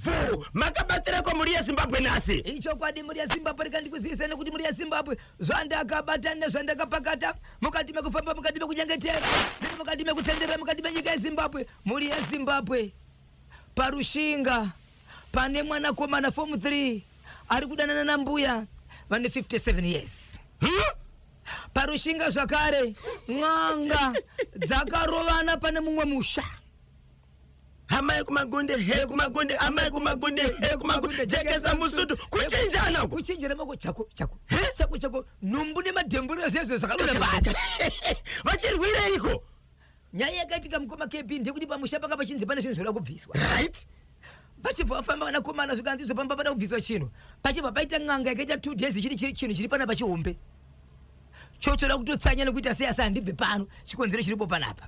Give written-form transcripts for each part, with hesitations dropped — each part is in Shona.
bvu makabatsireko mhuri yezimbabwe nhasi. Ichokwadi mhuri yeZimbabwe, rega ndikuzivise nekuti mhuri yeZimbabwe zvandakabata nezvandakapakata mukati mekufamba, mukati mekunyengetera, ndiri mukati mekutenderera mukati menyika yeZimbabwe. Mhuri yeZimbabwe, paRushinga pane mwanakomana form 3 ari kudanana nambuya vane 57 years. Parushinga zvakare n'anga dzakarovana pane mumwe musha. Amai kumagunde he kumagunde, amai kumagunde he kumagunde, jekesa musutu, kuchinjana uku. Kuchinjana mako chako chako chako chako, nhumbu nemadhemburo zvezvo zvakabuda pasi. Vachirwireiko? Nyaya yakaitika mukoma KB ndekuti pamusha panga pachinzi pane zvinhu zvoda kubviswa. Right. Vachibva vafamba vanakomana zvikanzi izvo pamba pada kubviswa chinhu. Pachibva paita n'anga yakaita 2 days chiri chiri chinhu chiri pana pachihombe. Chochoda kutotsanya nekuita sei asi handibve pano, chikonzero chiripo panapa.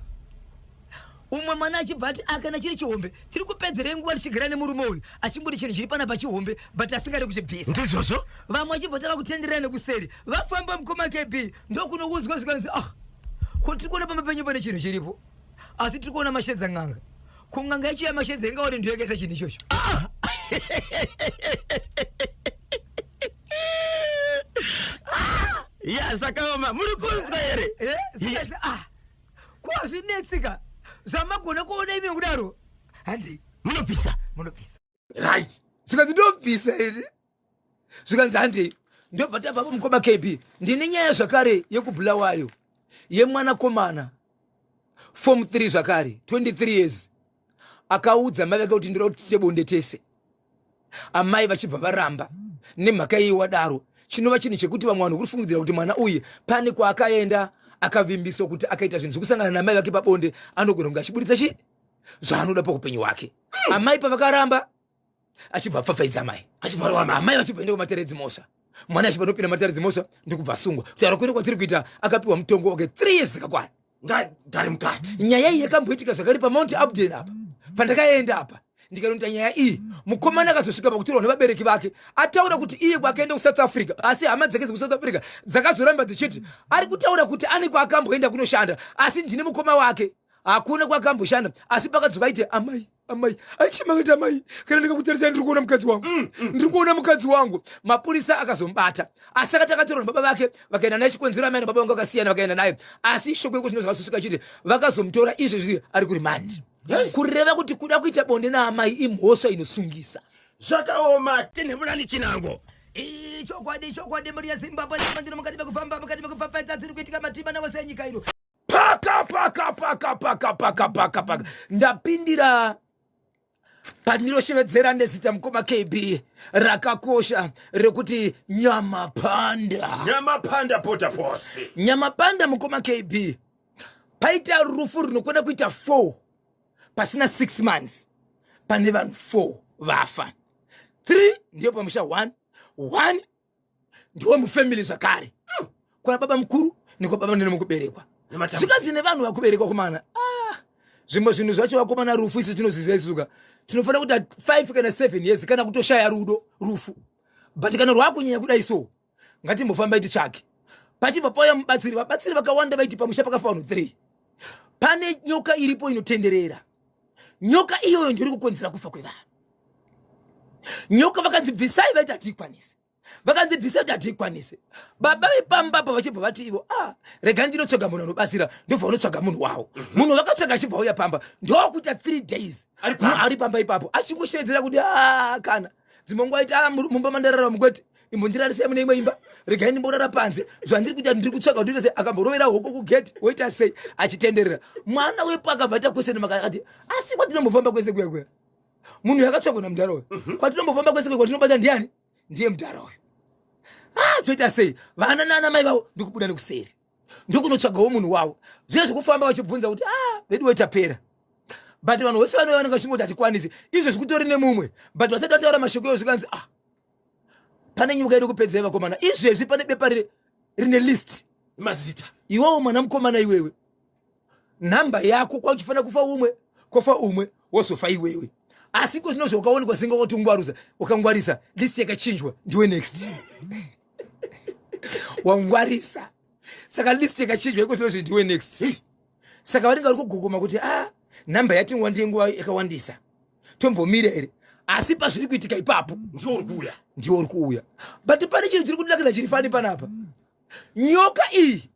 Umwe mwana achibva ati akana chiri chihombe tiri kupedzerei nguva tichigara nemurume uyu achingoti chinhu chiri pana pachihombe but asingade kuchibvisa. Ndizvozvo. Vamwe vachibva tava kutenderera nekuseri vafamba mukoma KB ndokunokunzwa zvikanzi ah ko tiri kuona pamba penyu pane chinhu chiripo asi tiri kuona mashedza n'anga. Ko n'anga yacho yamashedza ingaone ndiyo yakaisa chinhu ichocho. Ah! Ya zvakaoma, muri kunzwa here? Eh, zvikanzi ah ko hazvinetsika zvamagona kuona imi kudaro handi munobvisa munobvisa. Right. Zvikanzi ndobvisa here? Zvikanzi handei. Ndobva tabvapo mukoma KB, ndine nyaya zvakare yekuBulawayo yemwanakomana form 3 zvakare 23 years akaudza mai vake kuti ndoda kuti tiite bonde tese. Amai vachibva varamba nemhaka iye wadaro, chinova chinhu chekuti vamwe vanhu kurifungidzira kuti mwana uyu pane kwaakaenda akavimbiswa kuti akaita zvinhu zvekusangana namai vake pabonde anogona kunge achiburitsa chii zvaanoda paupenyu hwake. Amai pavakaramba achibva apfapfaidza amai, amai vachibva enda kumatare edzimhosva, mwana achibva anopinda matare edzimhosva ndokubva asungwa. Kutaura kwene kwatiri kuita akapiwa mutongo wake 3 years dzakakwana. Ngagare mukati. Nyaya iyi yakamboitika zvakare paMount Abden apa pandakaenda apa ndikanoita nyaya iyi. Mukomana akazosvika pakutorwa nevabereki vake ataura kuti iye kwakaenda kuSouth Africa, asi hama dzake dzekuSouth Africa dzakazoramba dzichiti ari kutaura kuti ane kwaakamboenda kunoshanda, asi ndine mukoma wake hakuna kwakamboshanda. Asi pakadzoka aiti amai amai aichema kuita amai, kana ndikakutarisai ndiri kuona mukadzi wangu, ndiri kuona mukadzi wangu. Mapurisa akazomubata, asi akati akatorwa nababa vake vakaenda naye chikonzero amai nababa vangu vakasiyana vakaenda naye, asi shoko iko zvino zvakazosvika chiti vakazomutora izvezvi ari kurimandi. Kureva kuti kuda kuita bonde naamai imhosva inosungisa. Zvakaoma, tinhevurani chinango. Ichokwadi, chokwadi mhuri yeZimbabwe, ndino mukati mekufamba, mukati mekupfapfaidza zviri kuitika matima nawose enyika ino. Paka paka paka paka paka paka paka ndapindira pandinoshevedzera nezita mukoma KB rakakosha rekuti Nyamapanda. Nyamapanda pota pose. Nyamapanda mukoma KB, paita rufu runokwana kuita 4 pasina 6 months, pane vanhu 4 vafa, 3 ndiyo pamusha 1 1 ndiwo mufamily zvakare, kuna baba mukuru nekwababa nene mukuberekwa. Zvikanzi nevanhu vakuberekwa kumana ah, zvimwe zvinhu zvacho vakomana, rufu isu tinoziziva isuka tinofanira kuita 5 kana 7 years kana kutoshaya rudo rufu, but kana rwakunyanya kudai so ngatimbofambai titsvake. Pachibva pauya mubatsiri, vabatsiri vakawanda vaiti pamusha pakafa vanhu 3 pane nyoka iripo inotenderera. Nyoka iyoyo ndiri kukonzera kufa kwevanhu. Nyoka vakanzi bvisai, vaiti hatiikwanise. Vakanzi bvisai, kuti hatiikwanise. Baba vepamba pa vachibva vati ivo ah, rega ndinotsvaga munhu anobatsira. Ndobva unotsvaga munhu wavo. Munhu vakatsvaga achibva auya pamba ndokuita 3 days ari pamba ipapo achingoshevedzera kuti ah, kana dzimwe nguva aiti ah, mumba mandarara mukwete, imbondirarisai mune imwe imba, regai ndimborara panze, zvandiri kuita ndiri kutsvaga kuti sei. Akamborovera hoko kugate, woita sei, achitenderera. Mwana wepo akabva aita kwese nemakati, asi kwatinombofamba kwese kuya kuya munhu yakatsvagwa namudhara uyu, kwatinombofamba kwese kuya kwatinobata ndiani, ndiye mudhara uyu. Ah, zvoita sei? Vana nana mai vavo ndikubuda nekuseri ndokunotsvagawo munhu wavo. Zviye zvekufamba vachibvunza kuti ah, vedu wetapera, but vanhu vose vanouya vanenge vachingoti hatikwanisi. Izvo zvikutori nemumwe, but vasati vataura mashoko iwo zvikanzi ah, pane nyika yedu kupedzai vakomana. Izvezvi pane bepa rine list mazita. Iwewo mwana mukomana iwewe, nhamba yako kwauchifanira kufa umwe, kofa umwe, wozofa iwewe. Asi ko zvinozvo ukaonekwa singa wati ungwarusa, ukangwarisa, list yakachinjwa, ndiwe next, wangwarisa. Saka list yakachinjwa iko zvinozvi ndiwe next. Saka vanenge vari kuguguma kuti ah, nhamba yatingwa ndiye nguva yakawandisa, tombomira here? Asi pazviri kuitika ipapo ndiwo uri kuuya, ndiwo uri kuuya. But pane chinhu chiri kundinakidza chiri fani panapa. Nyoka iyi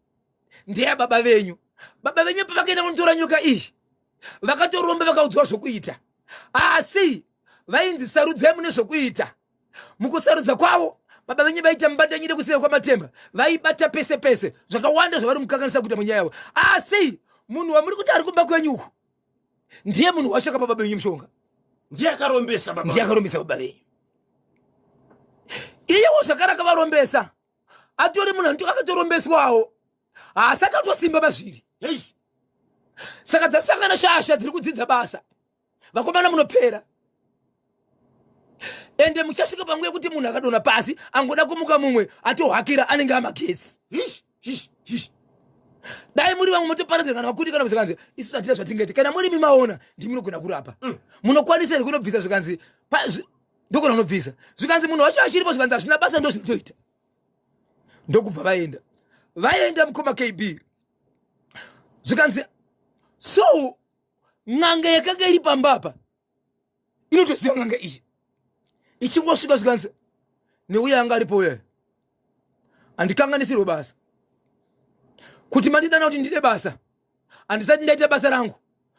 ndeya baba venyu. Baba venyu pavakaenda kunotora nyoka iyi vakatoromba, vakaudzwa zvokuita, asi vainzi sarudzai mune zvokuita. Mukusarudza kwavo baba venyu vaita mubatanyire kuseva kwamatemba, vaibata pese pese, zvakawanda zvavari mukanganisa kuita munyaya yavo. Asi munhu wamuri kuti ari kumba kwenyu uku ndiye munhu wacho akapa baba venyu mushonga, ndiye akarombesa baba, ndiye akarombesa baba venyu. Iyewo zvakare akavarombesa, atori munhu anoti akatorombeswawo, haasati atosimba pazviri. Saka dzasangana shasha dziri kudzidza basa, vakomana munopera. Ende muchasvika panguva yekuti munhu akadonha pasi angoda kumuka, mumwe atohakira anenge amagetsi. Dai muri vamwe motoparadzira kana vakuti kana zvikanzi isu hatina zvatingaite. Kana muri mimaona ndimunogona kurapa, munokwanisa here kunobvisa? Zvikanzi ndogona kunobvisa. Zvikanzi munhu wacho achiripo. Zvikanzi hazvina basa, ndo zvinotoita. Ndokubva vaenda, vaenda mukoma KB. Zvikanzi so n'anga yakanga iri pamba apa inotoziva n'anga iyi. Ichingosvika zvikanzi neuya anga aripo uya, handikanganisirwe basa kuti mandidana kuti ndide basa, handisati ndaita basa rangu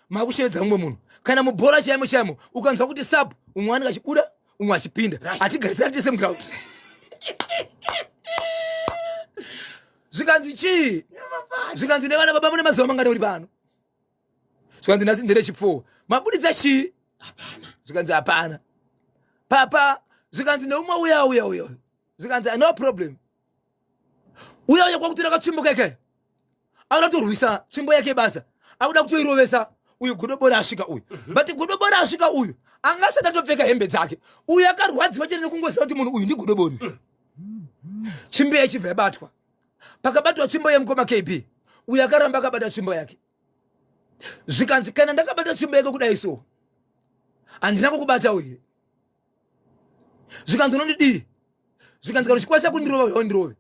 makushevedza mumwe munhu. Kana mubhora chaimo chaimo ukanzwa kuti sub, umwe anenge achibuda, umwe achipinda, hatigarisani tese muground. Zvikanzi chii? Zvikanzi nevana baba, mune mazuva mangani uri pano? Zvikanzi nhasi nderechipfuwo. Mabuditsa chii? Zvikanzi hapana papa. Zvikanzi neumwe uya uya uya. Zvikanzi no problem, uya uya kwakutora katsvimbo keke, anoda kutorwisa tsvimbo yake basa, akuda kutoirovesa uyu godobori asvika uyu. But godobori asvika uyu anga asati atopfeka hembe dzake. Uyu akarwadziwa chete nekungoziva kuti munhu uyu ndigodobori. Tsvimbo yachibva yabatwa. Pakabatwa tsvimbo yemukoma KB, uyu akaramba akabata tsvimbo yake. Zvikanzi kana ndakabata tsvimbo yake kudai so, handina kukubata uyu. Zvikanzi unondidii? Zvikanzi kana uchikwanisa kundirova uya undirove.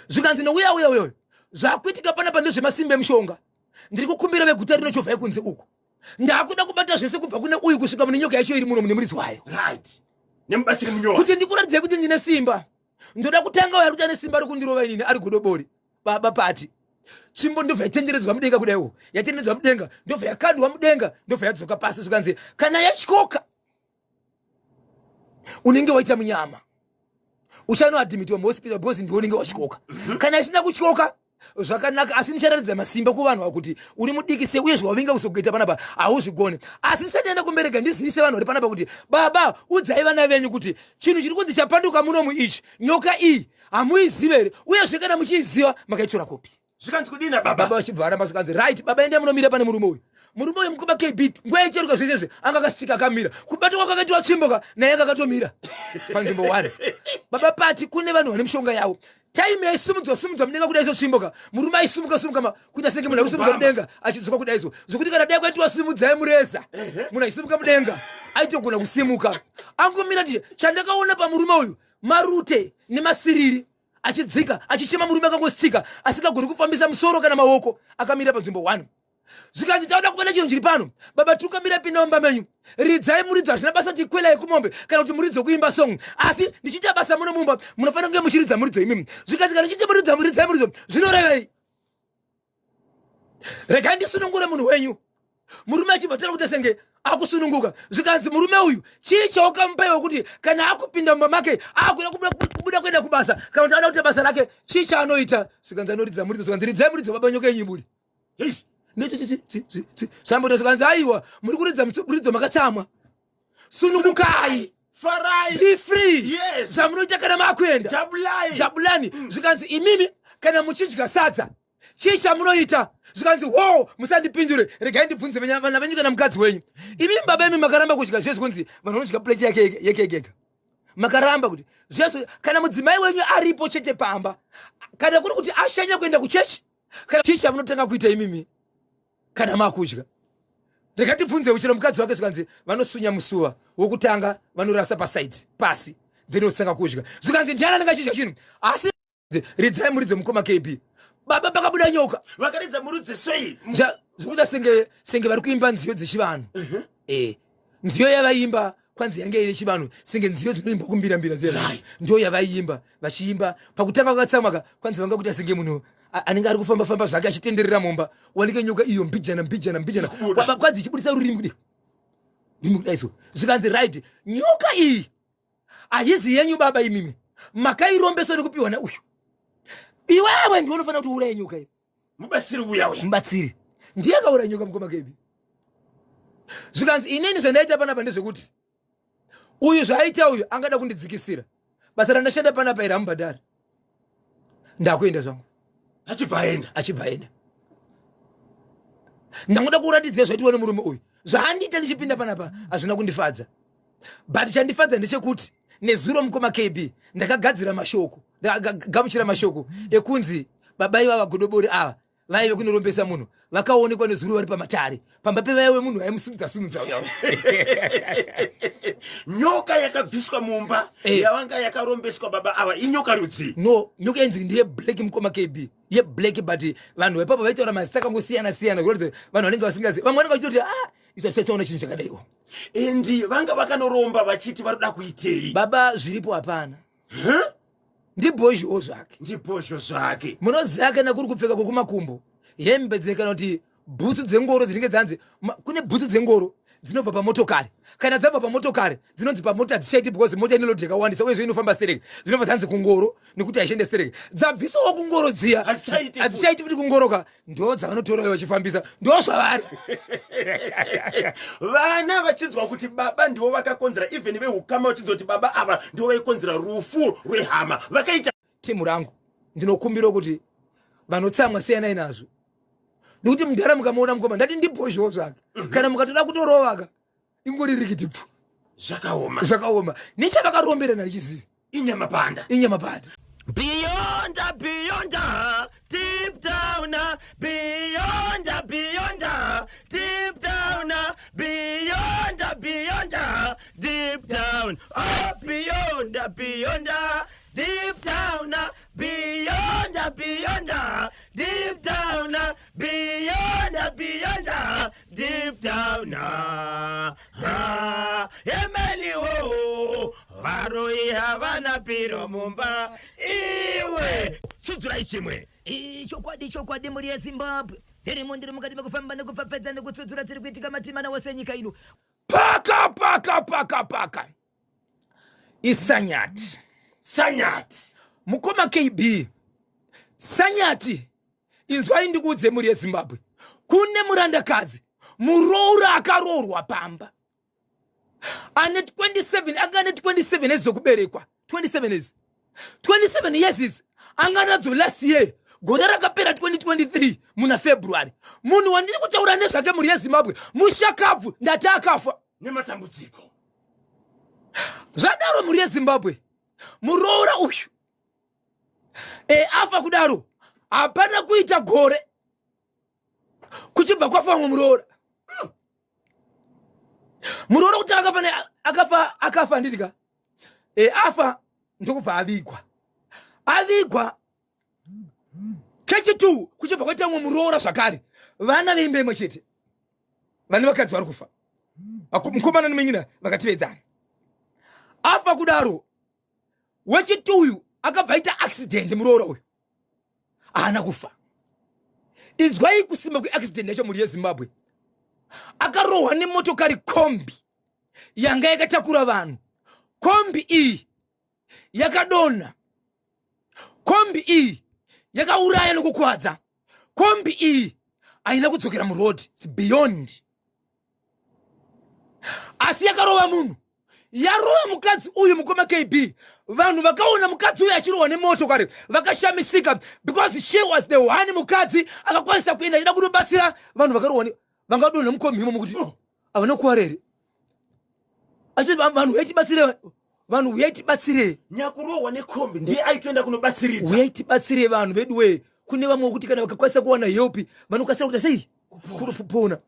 Zvikanzi nouya uya uya, zvakuitika panapa ndezvemasimba emushonga. Ndiri kukumbira veguta rinochovhai kunze uku, ndakuda kubata zvese kubva kune uyu kusvika mune nyoka yacho iri muno mune muridzi wayo. Right, nemubatsiri munyowani. Kuti ndikuratidzei kuti ndine simba, ndoda kutanga uyo ari kuti ane simba rekundirova inini ari godobori. Baba pati tsvimbo ndobva yatenderedzwa mudenga kudaiwo, yatenderedzwa mudenga, ndobva yakandwa mudenga, ndobva yadzoka pasi. Zvikanzi kana yatyoka unenge waita munyama, uchanoadhimitwa muhospital because ndiwe unenge watyoka. Kana isina kutyoka zvakanaka, asi ndicharatidza masimba kuvanhu kuti uri mudiki sei uye zvawavinga kuzokuita panapa hauzvigoni. Asi ndisati ndaenda kumbereka, ndizivise vanhu vari panapa kuti baba, udzai vana venyu kuti chinhu chiri kunzi chapanduka munomu ichi, nyoka iyi hamuizive here? Uyezve kana muchiiziva makaitora kupi? Zvikanzi kudini baba? Baba vachibva varamba. Zvikanzi right baba, endai munomira pane murume uyu. Murume uyu mukoma KB, nguva yecheruka zvese izvi anga akasika akamira. Kubatwa kwakakaitiwa tsvimbo ka, naye anga akatomira panzvimbo 1. Baba pati kune vanhu vane mishonga yavo. Time yaisimudzwa simudzwa mudenga kudai so tsvimbo ka, murume aisimuka simuka ma kuita senge munhu arikusimuka mudenga achidzoka kudai so, zvokuti kana dai kwaitiwa simudzai mureza, munhu aisimuka mudenga aitogona kusimuka angomira. Ti chandakaona pamurume uyu marute nemasiriri achidzika achichema, murume akangosika asingagoni kufambisa musoro kana maoko, akamira panzvimbo 1. Zvikanzi tauda kubata chinhu chiri pano. Baba tungamira, pinda mumba menyu, ridzai muridzo. Hazvina basa kuti ikwela yekumombe kana kuti muridzo wekuimba song, asi ndichiita basa muno mumba munofanira kunge muchiridza muridzo imimi. Zvikanzi kana ndichiita muridzo, ridzai muridzo, zvinorevei? Regai ndisunungure munhu wenyu. Murume achibva tara kuita senge akusununguka. Zvikanzi murume uyu chii chaukamupa iwe kuti kana akupinda mumba make akuda kubuda kuenda kubasa kana kuti ada kuita basa rake, chii chaanoita? Zvikanzi anoridza muridzo. Zvikanzi ridzai muridzo baba, nyoka yenyu ibude. Zvamboita. Zvikanzi aiwa, muri kuridza muridzo makatsamwa, sunungukai. Farai. Be free. Yes. Zvamunoita kana makuenda. Jabulai. Jabulani. Zvikanzi imimi kana muchidya sadza chii chamunoita? Zvikanzi ho, musandipindure, regai ndibvunze vana venyu kana mukadzi wenyu. Imimi baba imi makaramba kudya zvese, kunzi vanhu vanodya plate yake yekegega, makaramba kuti zvese. Kana mudzimai wenyu aripo chete pamba, kana kuri kuti ashanya kuenda kuchechi, kana chii chamunotanga kuita imimi kana makudya? Regai tibvunze uchero mukadzi wake. Zvikanzi vanosunya musuva wokutanga, vanorasa pasaidi pasi, then votanga kudya. Zvikanzi ndiani anenge achidya chinhu? Asi ridzai muridzo mukoma KB. Baba pakabuda nyoka. Vakaridza muridzo sei? Zvikuita senge vari kuimba nziyo dzechivanhu. Nziyo yavaimba. Kwanzi yange ine chivanhu senge nziyo dzinoimbwa kumbira mbira dziya, ndo yavaiimba vachiimba. Pakutanga vakatsamwaka, kwanzi vanga kuita senge munhu anenge ari kufamba famba zvake achitenderera mumba, wanike nyoka iyo mbijana mbijana mbijana, kwanzi ichibudisa rurimi kudai, rurimi kudai so. Zvikanzi, "Right, nyoka iyi hahizi yenyu baba, imimi makairombeswa nekupiwa nauyu. Iwewe ndiwe unofanira kuti uuraye nyoka iyi." Mubatsiri uya uya. Mubatsiri ndiye akauraya nyoka, mukoma KB. Zvikanzi, "Inini zvandaita panapa ndezvekuti uyu zvaaita uyu angada kundidzikisira basa randashanda panapa iri, hamubhadhari, ndakuenda zvangu." Achibva aenda. Achibva aenda. "Ndangoda kuratidzira zvaitiwa nemurume uyu. Zvaandiita ndichipinda panapa hazvina kundifadza, but chandifadza ndechekuti nezuro, mukoma KB, ndakagadzira mashoko, ndakagamuchira mashoko ekunzi baba ivava godobori ava vaive kunorombesa munhu vakaonekwa nezuro vari pamatare pamba pevaiwe munhu vaimusimudza simudza uya." Nyoka yakabviswa mumba yavanga yakarombeswa baba ava inyoka rudzii? No, nyoka yenzi ndeye black, mukoma KB, yeblack, but vanhu vepapo vaitaura mazita akangosiyana siyana kuratidza vanhu vanenge vasingazivi. Vamwe vanenge vachitoti, "Ah, isu hatisati chinhu chakadaiwo." And vanga vakanoromba vachiti vari kuda kuitei? Baba, zviripo hapana. Ndibhozhowo zvake. Ndibhozho zvake. Munoziva kana kuri kupfeka kwokumakumbo, hembe dze kana kuti bhutsu dzengoro dzinenge dzanzi kune bhutsu dzengoro dzinobva pamotokari. Kana dzabva pamotokari dzinonzi pamota hadzichaiti because mota ine load yakawandisa uyezve inofamba stereki. Dzinobva dzanzi kungoro nekuti haishande stereki. Dzabviswawo kungoro dziya, Hadzichaiti futi. Hadzichaiti futi kungoroka, ndo dzavanotorayo vachifambisa, ndo zvavari. Vana vachinzwa kuti baba ndivo vakakonzera, even veukama vachinzwa kuti baba ava ndivo vaikonzera rufu rwehama, vakaita Timu rangu, ndinokumbira kuti vanotsamwa siyanai nazvo, nekuti mudhara mukamuona, mukoma, ndati ndibhozhowo zvake. Kana mukatoda kutorovaka, ingori rikiti pfu. Zvakaoma. Zvakaoma, nechavakarombera ndichizivi. Inyama panda. Inyama panda. Beyond, beyond, deep down, beyond, beyond, deep down, beyond, beyond, deep down, oh, beyond, beyond, deep down, beyond, beyond, deep down, beyond, beyond, deep down. Ah, ah, emeliwo varoi havana piro mumba. Iwe tsudzurai chimwe. Chokwadi, chokwadi, mhuri yeZimbabwe, ndirimo, ndiri mukati mekufamba nekupfapfadza nekutsudzura dziri kuitika matimana wose enyika ino. Paka paka paka paka isanyati. Sanyati. Mukoma KB, sanyati. Inzwai ndikuudze, mhuri yeZimbabwe, kune murandakadzi, muroora akaroorwa pamba ane 27, anga ane 27 years dzokuberekwa. 27 years, 27 years idzi anga nadzo last year, gore rakapera 2023 muna February. Munhu wandiri kutaura nezvake, mhuri yeZimbabwe, mushakabvu. Ndati akafa nematambudziko. Zvadaro, mhuri yeZimbabwe, muroora uyu afa kudaro, hapana kuita gore kuchibva kwafa vamwe muroora. Muroora kuti akafa akafa, akafa handiti ka? Afa ndokubva avigwa. Avigwa kechi2 kuchibva kwaita mumwe muroora zvakare. Vana veimba imwe chete, vane vakadzi vari kufa, mukomana nemunyina vakativedzana. Afa kudaro, wechitwo uyu akabva aita accident. Muroora uyu haana kufa. Inzwai kusimba kweaccident yacho, mhuri yeZimbabwe. Akarohwa nemotokari, kombi yanga yakatakura vanhu. Kombi iyi yakadonha, kombi iyi yakauraya nokukuvadza. Kombi iyi haina kudzokera muroad, it's beyond, asi yakarova munhu, yarova mukadzi uyu. Mukoma KB, vanhu vakaona mukadzi uyu achirohwa nemotokari vakashamisika because she was the one mukadzi akakwanisa kuenda achida kunobatsira vanhu vakarohwa, vangadonha mukombi imomo, kuti, "Oh, havana kuwara here?" Achiti, "Vanhu, uyai tibatsire vanhu, uyai tibatsire." Nyakurohwa nekombi ndiye aitoenda kunobatsiridza. "Uyai tibatsire vanhu vedu wee." Kune vamwe wekuti kana vakakwanisa kuwana help vanokasira kuita sei? Kupona.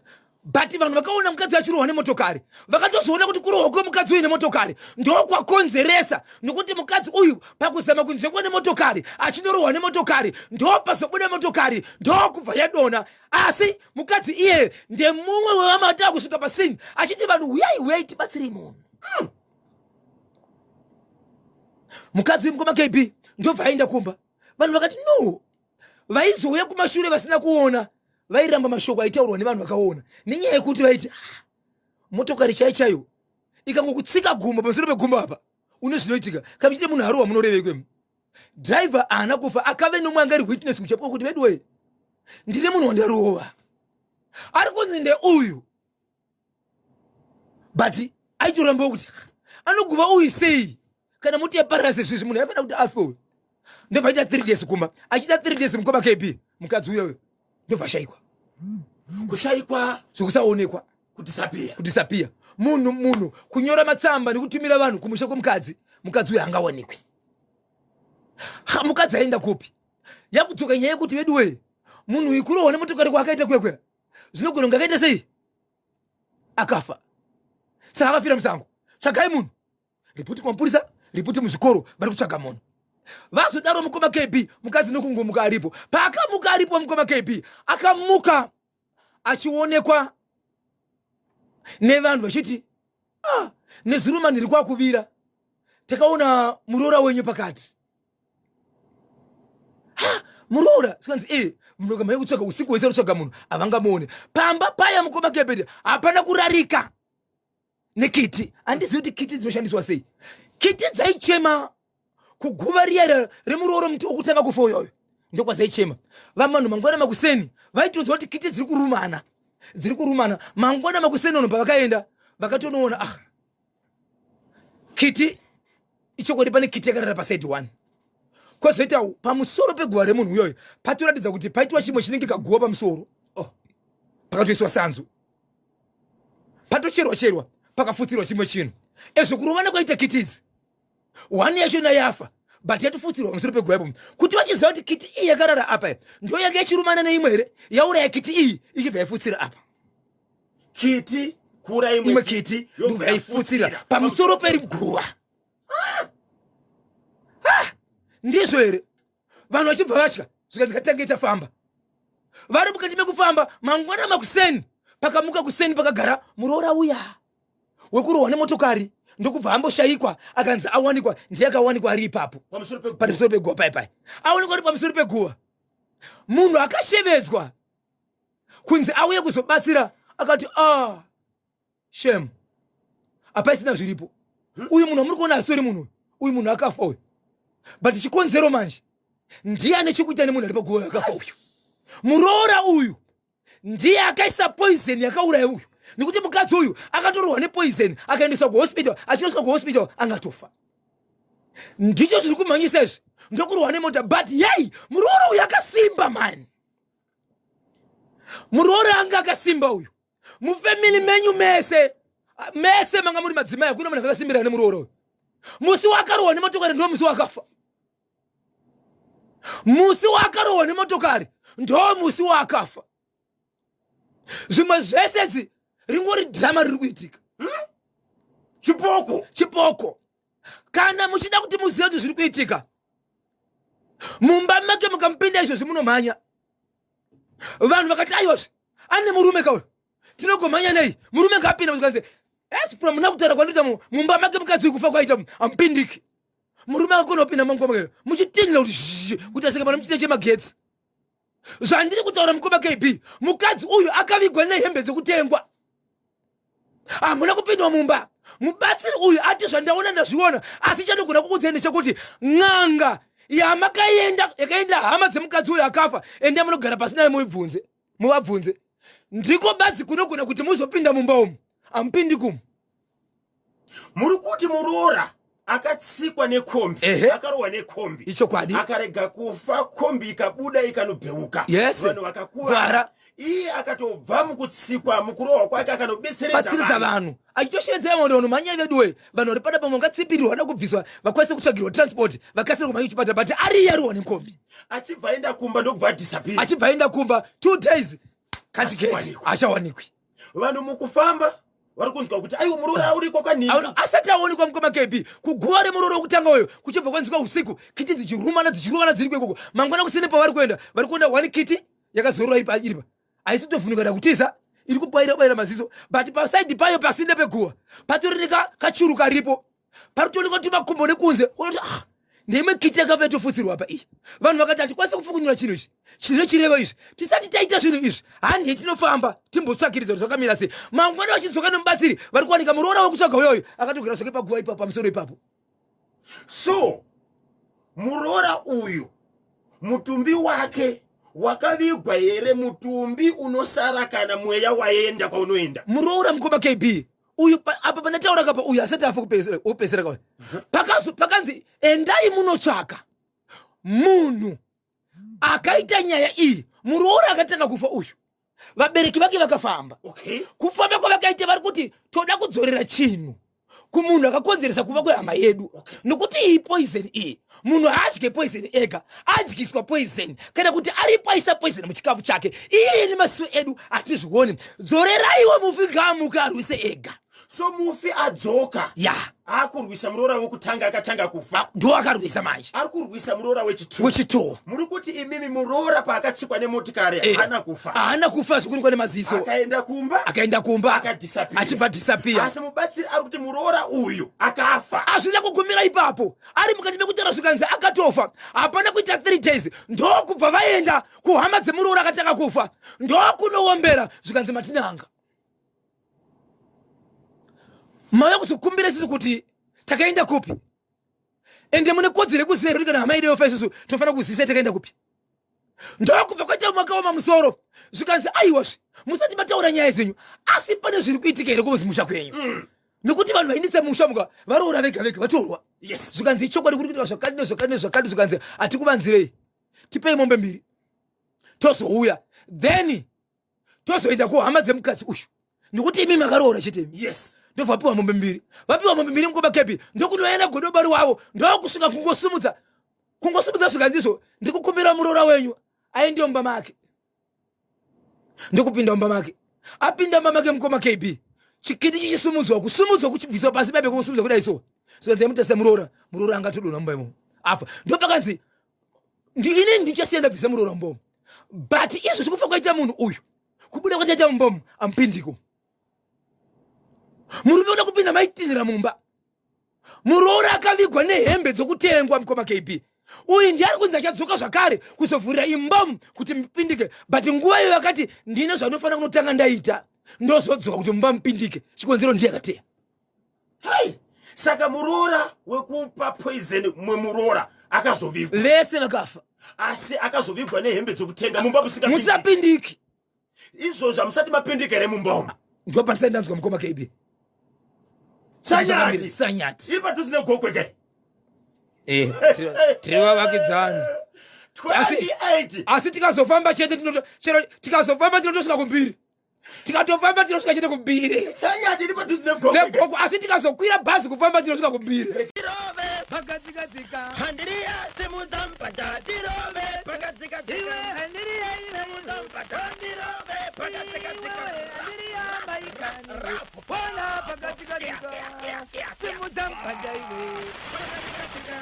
But vanhu vakaona mukadzi achirohwa nemotokari vakatozoona kuti kurohwa kwemukadzi uyu nemotokari ndokwakonzeresa, nokuti mukadzi uyu pakuzama kunzvengwa nemotokari achinorohwa nemotokari, ndopazobuda motokari ndokubva yadonha. Asi mukadzi iye ndemumwe wevamwe ataa kusvika pasini achiti, "Vanhu, uyai, uyai tibatsirei munhu." Mukadzi wemukoma KB ndobva aenda kumba. Vanhu vakati no, vaizouya kumashure vasina kuona vairamba mashoko aitaurwa nevanhu vakaona, nenyaya yekuti vaiti ah, motokari chaiyo chaiyo ikangokutsika gumbo pamusoro pegumbo apa une zvinoitika. Kamuchite munhu arohwa munorevei kwemu? Driver haana kufa, akave nomwe anga ari witness kuchapuka kuti veduwe ndine munhu wandarova ari kunzi ndeuyu, but aitorambawo kuti anoguva uyu sei kana moti yaparara sezvizvi, munhu aifanira kuti afe uyu. Ndobva aita 3 days kumba, achiita 3 days mukoma KB, mukadzi uyoyo ndobva ashaikwa. Kushayikwa? Zvekusaonekwa. Kudisappear? Kudisappear. Munhu kunyora matsamba nekutumira vanhu kumusha kwemukadzi, mukadzi uyo haangawanikwi. Ha, mukadzi aenda kupi? Yakudzoka nyaya yekuti veduwe munhu uyu kurohwa nemotokari kwaakaita kwekwe zvinogona kunge akaita sei akafa, saka akafira musango. Tsvagai munhu, ripoti kumapurisa, ripoti muzvikoro, vari kutsvaga munhu. Vazodaro mukoma KB, mukadzi nokungomuka aripo. Paakamuka aripo mukoma KB, akamuka achionekwa nevanhu vachiti, ah, nezuro manhiri kwakuvira takaona muroora wenyu pakati. Ha, muroora? Sikanzi e munhu kutsvaga usiku hwese, rutsvaga munhu havangamuone pamba paya. Mukoma kebhedi hapana kurarika nekiti. Handizivi kuti kiti dzinoshandiswa sei. Kiti dzaichema kuguva riya remurooro muti wokutanga kufa uyoyo, ndokwadzaichema. Vamanhu mangwana makuseni vaitonzwa kuti kiti dziri kurumana, dziri kurumana. Mangwana makuseni ono pavakaenda vakatonoona, ah, kiti ichokwadi, pane kiti yakarara paside one, kwozoita pamusoro peguva remunhu uyoyo patoratidza kuti paitwa chimwe chinenge kaguva pamusoro. Oh, pakatoiswa sanzu, patocherwa cherwa, pakafutsirwa chimwe chinhu. Ezvo kurovana kwaita kiti idzi, one yachona yafa but yatofutsirwa pamusoro peguva ipo, kuti vachiziva kuti kiti iyi yakarara apa ndo yanga yachirumana neimwe here yauraya kiti iyi ichibva yafutsira apa. Kiti kura imwe kiti ndobva yaifutsira pamusoro periguva. Ah! Ndizvo here? Vanhu vachibva vatya, zvikanzi ngatange tafamba. Vari mukati mekufamba mangwana makuseni, pakamuka kuseni pakagara muroora uya wekurohwa nemotokari, ndokubva amboshayikwa, akanzi awanikwa, ndiye akawanikwa ari ipapo pamusoro peguva pai pai, awanikwa ari pamusoro peguva. Munhu akashevedzwa kunzi auye kuzobatsira akati, ah, shem, hapaisina zviripo. Uyu munhu amuri kuona asitori munhu uyu, uyu munhu akafa uyu, but chikonzero manje ndiye ane chekuita nemunhu ari paguva akafa uyu. Muroora uyu ndiye akaisa poison yakauraya uyu, nekuti mukadzi uyu akatorohwa nepoison akaendeswa kuhospital, achinosvika kuhospital angatofa. Ndicho zviri kumhanyisa izvi, ndokurohwa nemota. But yei, muroora uyu akasimba mani, muroora anga akasimba uyu. Mufamily menyu mese mese manga muri madzimai, hakuna munhu akasimbirana nemuroora uyu. Musi wakarohwa nemotokari ndo musi wakafa. Musi wakarohwa nemotokari ndo musi wakafa. Zvimwe zvese dzi ringori dhirama riri kuitika. Chipoko. Chipoko. Kana muchida kuti muzive kuti zviri kuitika mumba make, mukamupinda izvozvi munomhanya. Vanhu vakati, aiwazve ane murume kauyo, tinogomhanya nei, murume ngaapinda. Kanzi espro muna kutaura kwandoita mumba make mukadzi kufa kwaita hamupindiki. Murume akakona kupinda mangoma muchitinhira kuti zhizhi kuita senge pana muchite chemagetsi. Zvandiri kutaura mukoma KB, mukadzi uyu akavigwa nehembe dzekutengwa, hamuna kupindwa mumba. Mubatsiri uyu ati zvandaona ndazviona, asi chandogona kukudzai ndechekuti n'anga yamakaenda, yakaenda hama dzemukadzi uyu akafa, endai munogara pasi naye muibvunze, muvabvunze. Ndiko badzi kunogona kuti muzopinda mumba umu, hamupindi kumu. Muri kuti muroora akatsikwa nekombi, akarohwa nekombi? Ichokwadi. Akarega kufa, kombi ikabuda ikanobheuka. Yes. Vanhu vakakuvara, iye akatobva mukutsikwa, mukurohwa kwake akanobetseredza vanhu, achitoshevedzera vanhu, vanhu mhanyai veduwe, vanhu vari pada pamwe vangatsipirirwa, vada kubviswa, vakwanise kutsvagirwa transport, vakasire kumhanya kuchipatara, but ariye arohwa nekombi. Achibva aenda kumba ndokubva adisappear. Achibva aenda kumba 2 days kanchigeti achawanikwi. Vanhu mukufamba vari kunzwa kuti aiwa, muroora uriko kwanhingi. Asati aonekwa mukoma KB, kuguva remuroora wekutanga uyo kuchibva kwanzikwa usiku kiti dzichirumana, dzichirumana dziri kwekoko. Mangwana kusine pavari kuenda, vari kuenda one kiti yakazorora iripa, haisi kutovhunuka da kutiza. iri kubwaira bwaira maziso but pasaidi payo pasinde peguva patori nekachuru karipo paritoonekwa kuti makumbo nekunze unoti ah ndeimwe kiti yakava yatofutsirwa apa iyi. Vanhu vakati hatikwanisi kufukunyura chinhu ichi chine chirevo izvi tisati taita zvinhu izvi handei tinofamba timbotsvakiridza kuti zvakamira sei. Mangwana vachidzoka nemubatsiri vari kuwanika muroora wekutsvaga uyoyo akatogara zvake paguva ipapo pamusoro ipapo. So muroora uyu mutumbi wake wakavigwa here? Mutumbi unosara kana mweya waenda kwaunoenda. Muroora mukoma KB uyu apa pandataura kapa uyu asati afa kupedzisira kapa pakazo pakanzi endai munotsvaka munhu akaita nyaya iyi. Muroora akatanga kufa uyu, vabereki vake vakafamba. Kufamba kwavakaita vari kuti toda kudzorera chinhu kumunhu akakonzeresa kuva kwehama yedu. Nokuti iyi poison iyi, munhu haadye poison ega, adyiswa poison kana kuti aripo aisa poison muchikafu chake. Iye nemaziso edu hatizvioni. Dzoreraiwo mufi, ngaamuke arwise ega. So mufi adzoka. Ya. Akurwisa muroora wekutanga akatanga kufa. Ndo akarwisa manje. Ari kurwisa muroora wechitu. Wechitu. Muri kuti imimi muroora paakatsikwa nemotikari haana kufa. Haana kufa zvikunikwa nemaziso. Akaenda kumba. Akaenda kumba. Akadisappear. Achibva disappear. Asi mubatsiri ari kuti muroora uyu akafa. Hazvina kugumira ipapo. Ari mukati mekutaura zvikanzi akatofa. Hapana kuita 3 days. Ndokubva vaenda kuhama dzemuroora akatanga kufa. Ndokunoombera zvikanzi matinanga. Mauya kuzokumbira isusu kuti takaenda kupi, ende mune kodzero yekuziva here kuti kana hama yedu yofa isusu tinofanira kuzivisa takaenda kupi. Ndokubva kwaita makaoma musoro zvikanzi aiwazve musati mataura nyaya dzenyu, asi pane zviri kuitika here kumusha kwenyu? Nekuti vanhu vainitsa musha muka varoora vega vega vatorwa. Zvikanzi ichokwadi kuri kuitika zvakati nezvakati nezvakati. Zvikanzi hatikuvanzirei, tipei mombe mbiri tozouya, then tozoenda kuhama dzemukadzi uyu nekuti imi makaroora chete imi. Ndobva vapiwa mombe mbiri, vapiwa mombe mbiri mukoma kepi, ndokunoenda godobari wavo ndokusvika kungosumudza kungosumudza zvikanzizvo ndikukumbira muroora wenyu aende mumba make. Ndokupinda mumba make, apinda mumba make mukoma KB, chikiti chichisumudzwa kusumudzwa kuchibviswa pasi babe kungosumudzwa kudai so zvikanzi mutasa muroora, muroora angatodonha mumba imomo afa. Ndopakanzi ini ndichasiya ndabvisa muroora mumba umu, but izvo zvikufa kwaita munhu uyu kubuda kwachaita mumba umu amupindiko. Murume uda kupinda maitinhira mumba, muroora akavigwa nehembe dzokutengwa mukoma KB. Uyu ndiye ari kunzi achadzoka zvakare kuzovhurira imba kuti mupindike, but nguva iyo akati ndine zvanofanira kunotanga ndaita ndozodzoka kuti mumba mupindike. Chikonzero ndiye akateya. Hai, saka muroora wekupa poison mumwe muroora akazovigwa, vese vakafa, asi akazovigwa nehembe dzekutenga mumba musingapindiki. Musapindiki. Izvozvo hamusati mapindika here mumba umu? Ndipo pandisati ndanzwa mukoma KB. Sanyati. Sanyati. Iri padhuze negokwe kai. Tiri vavakidzani. 28. Asi tikazofamba chete chero tikazofamba tinotosvika kumbiri. Tikatofamba tinosvika chete kumbiri. Sanyati iri padhuze negokwe. Negokwe, asi tikazokwira bhazi kufamba tinosvika kumbiri. Tirove pakadzikadzika. Handiriya simudza mupata tirove pakadzikadzika. Iwe handiriya iwe simudza mupata tirove pakadzikadzika. Iwe handiriya maikani. Pona pakadzikadzika. Simudza mupata iwe. Pakadzikadzika.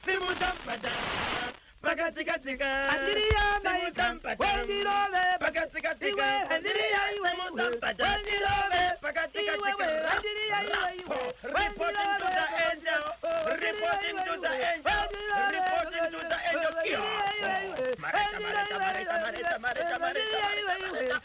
Simudza mupata. Pakadzikadzika. Handiriya Simudza maikani. mupata. Wendirove. Pakadzikadzika. Iwe handiriya iwe. Simudza mupata. Wendirove. Pakadzikadzika. Iwewe handiriya iwe iwe. Reporting to the angel. Reporting to the angel. Reporting to the angel. Mareta, mareta, mareta, mareta, mareta, mareta, mareta.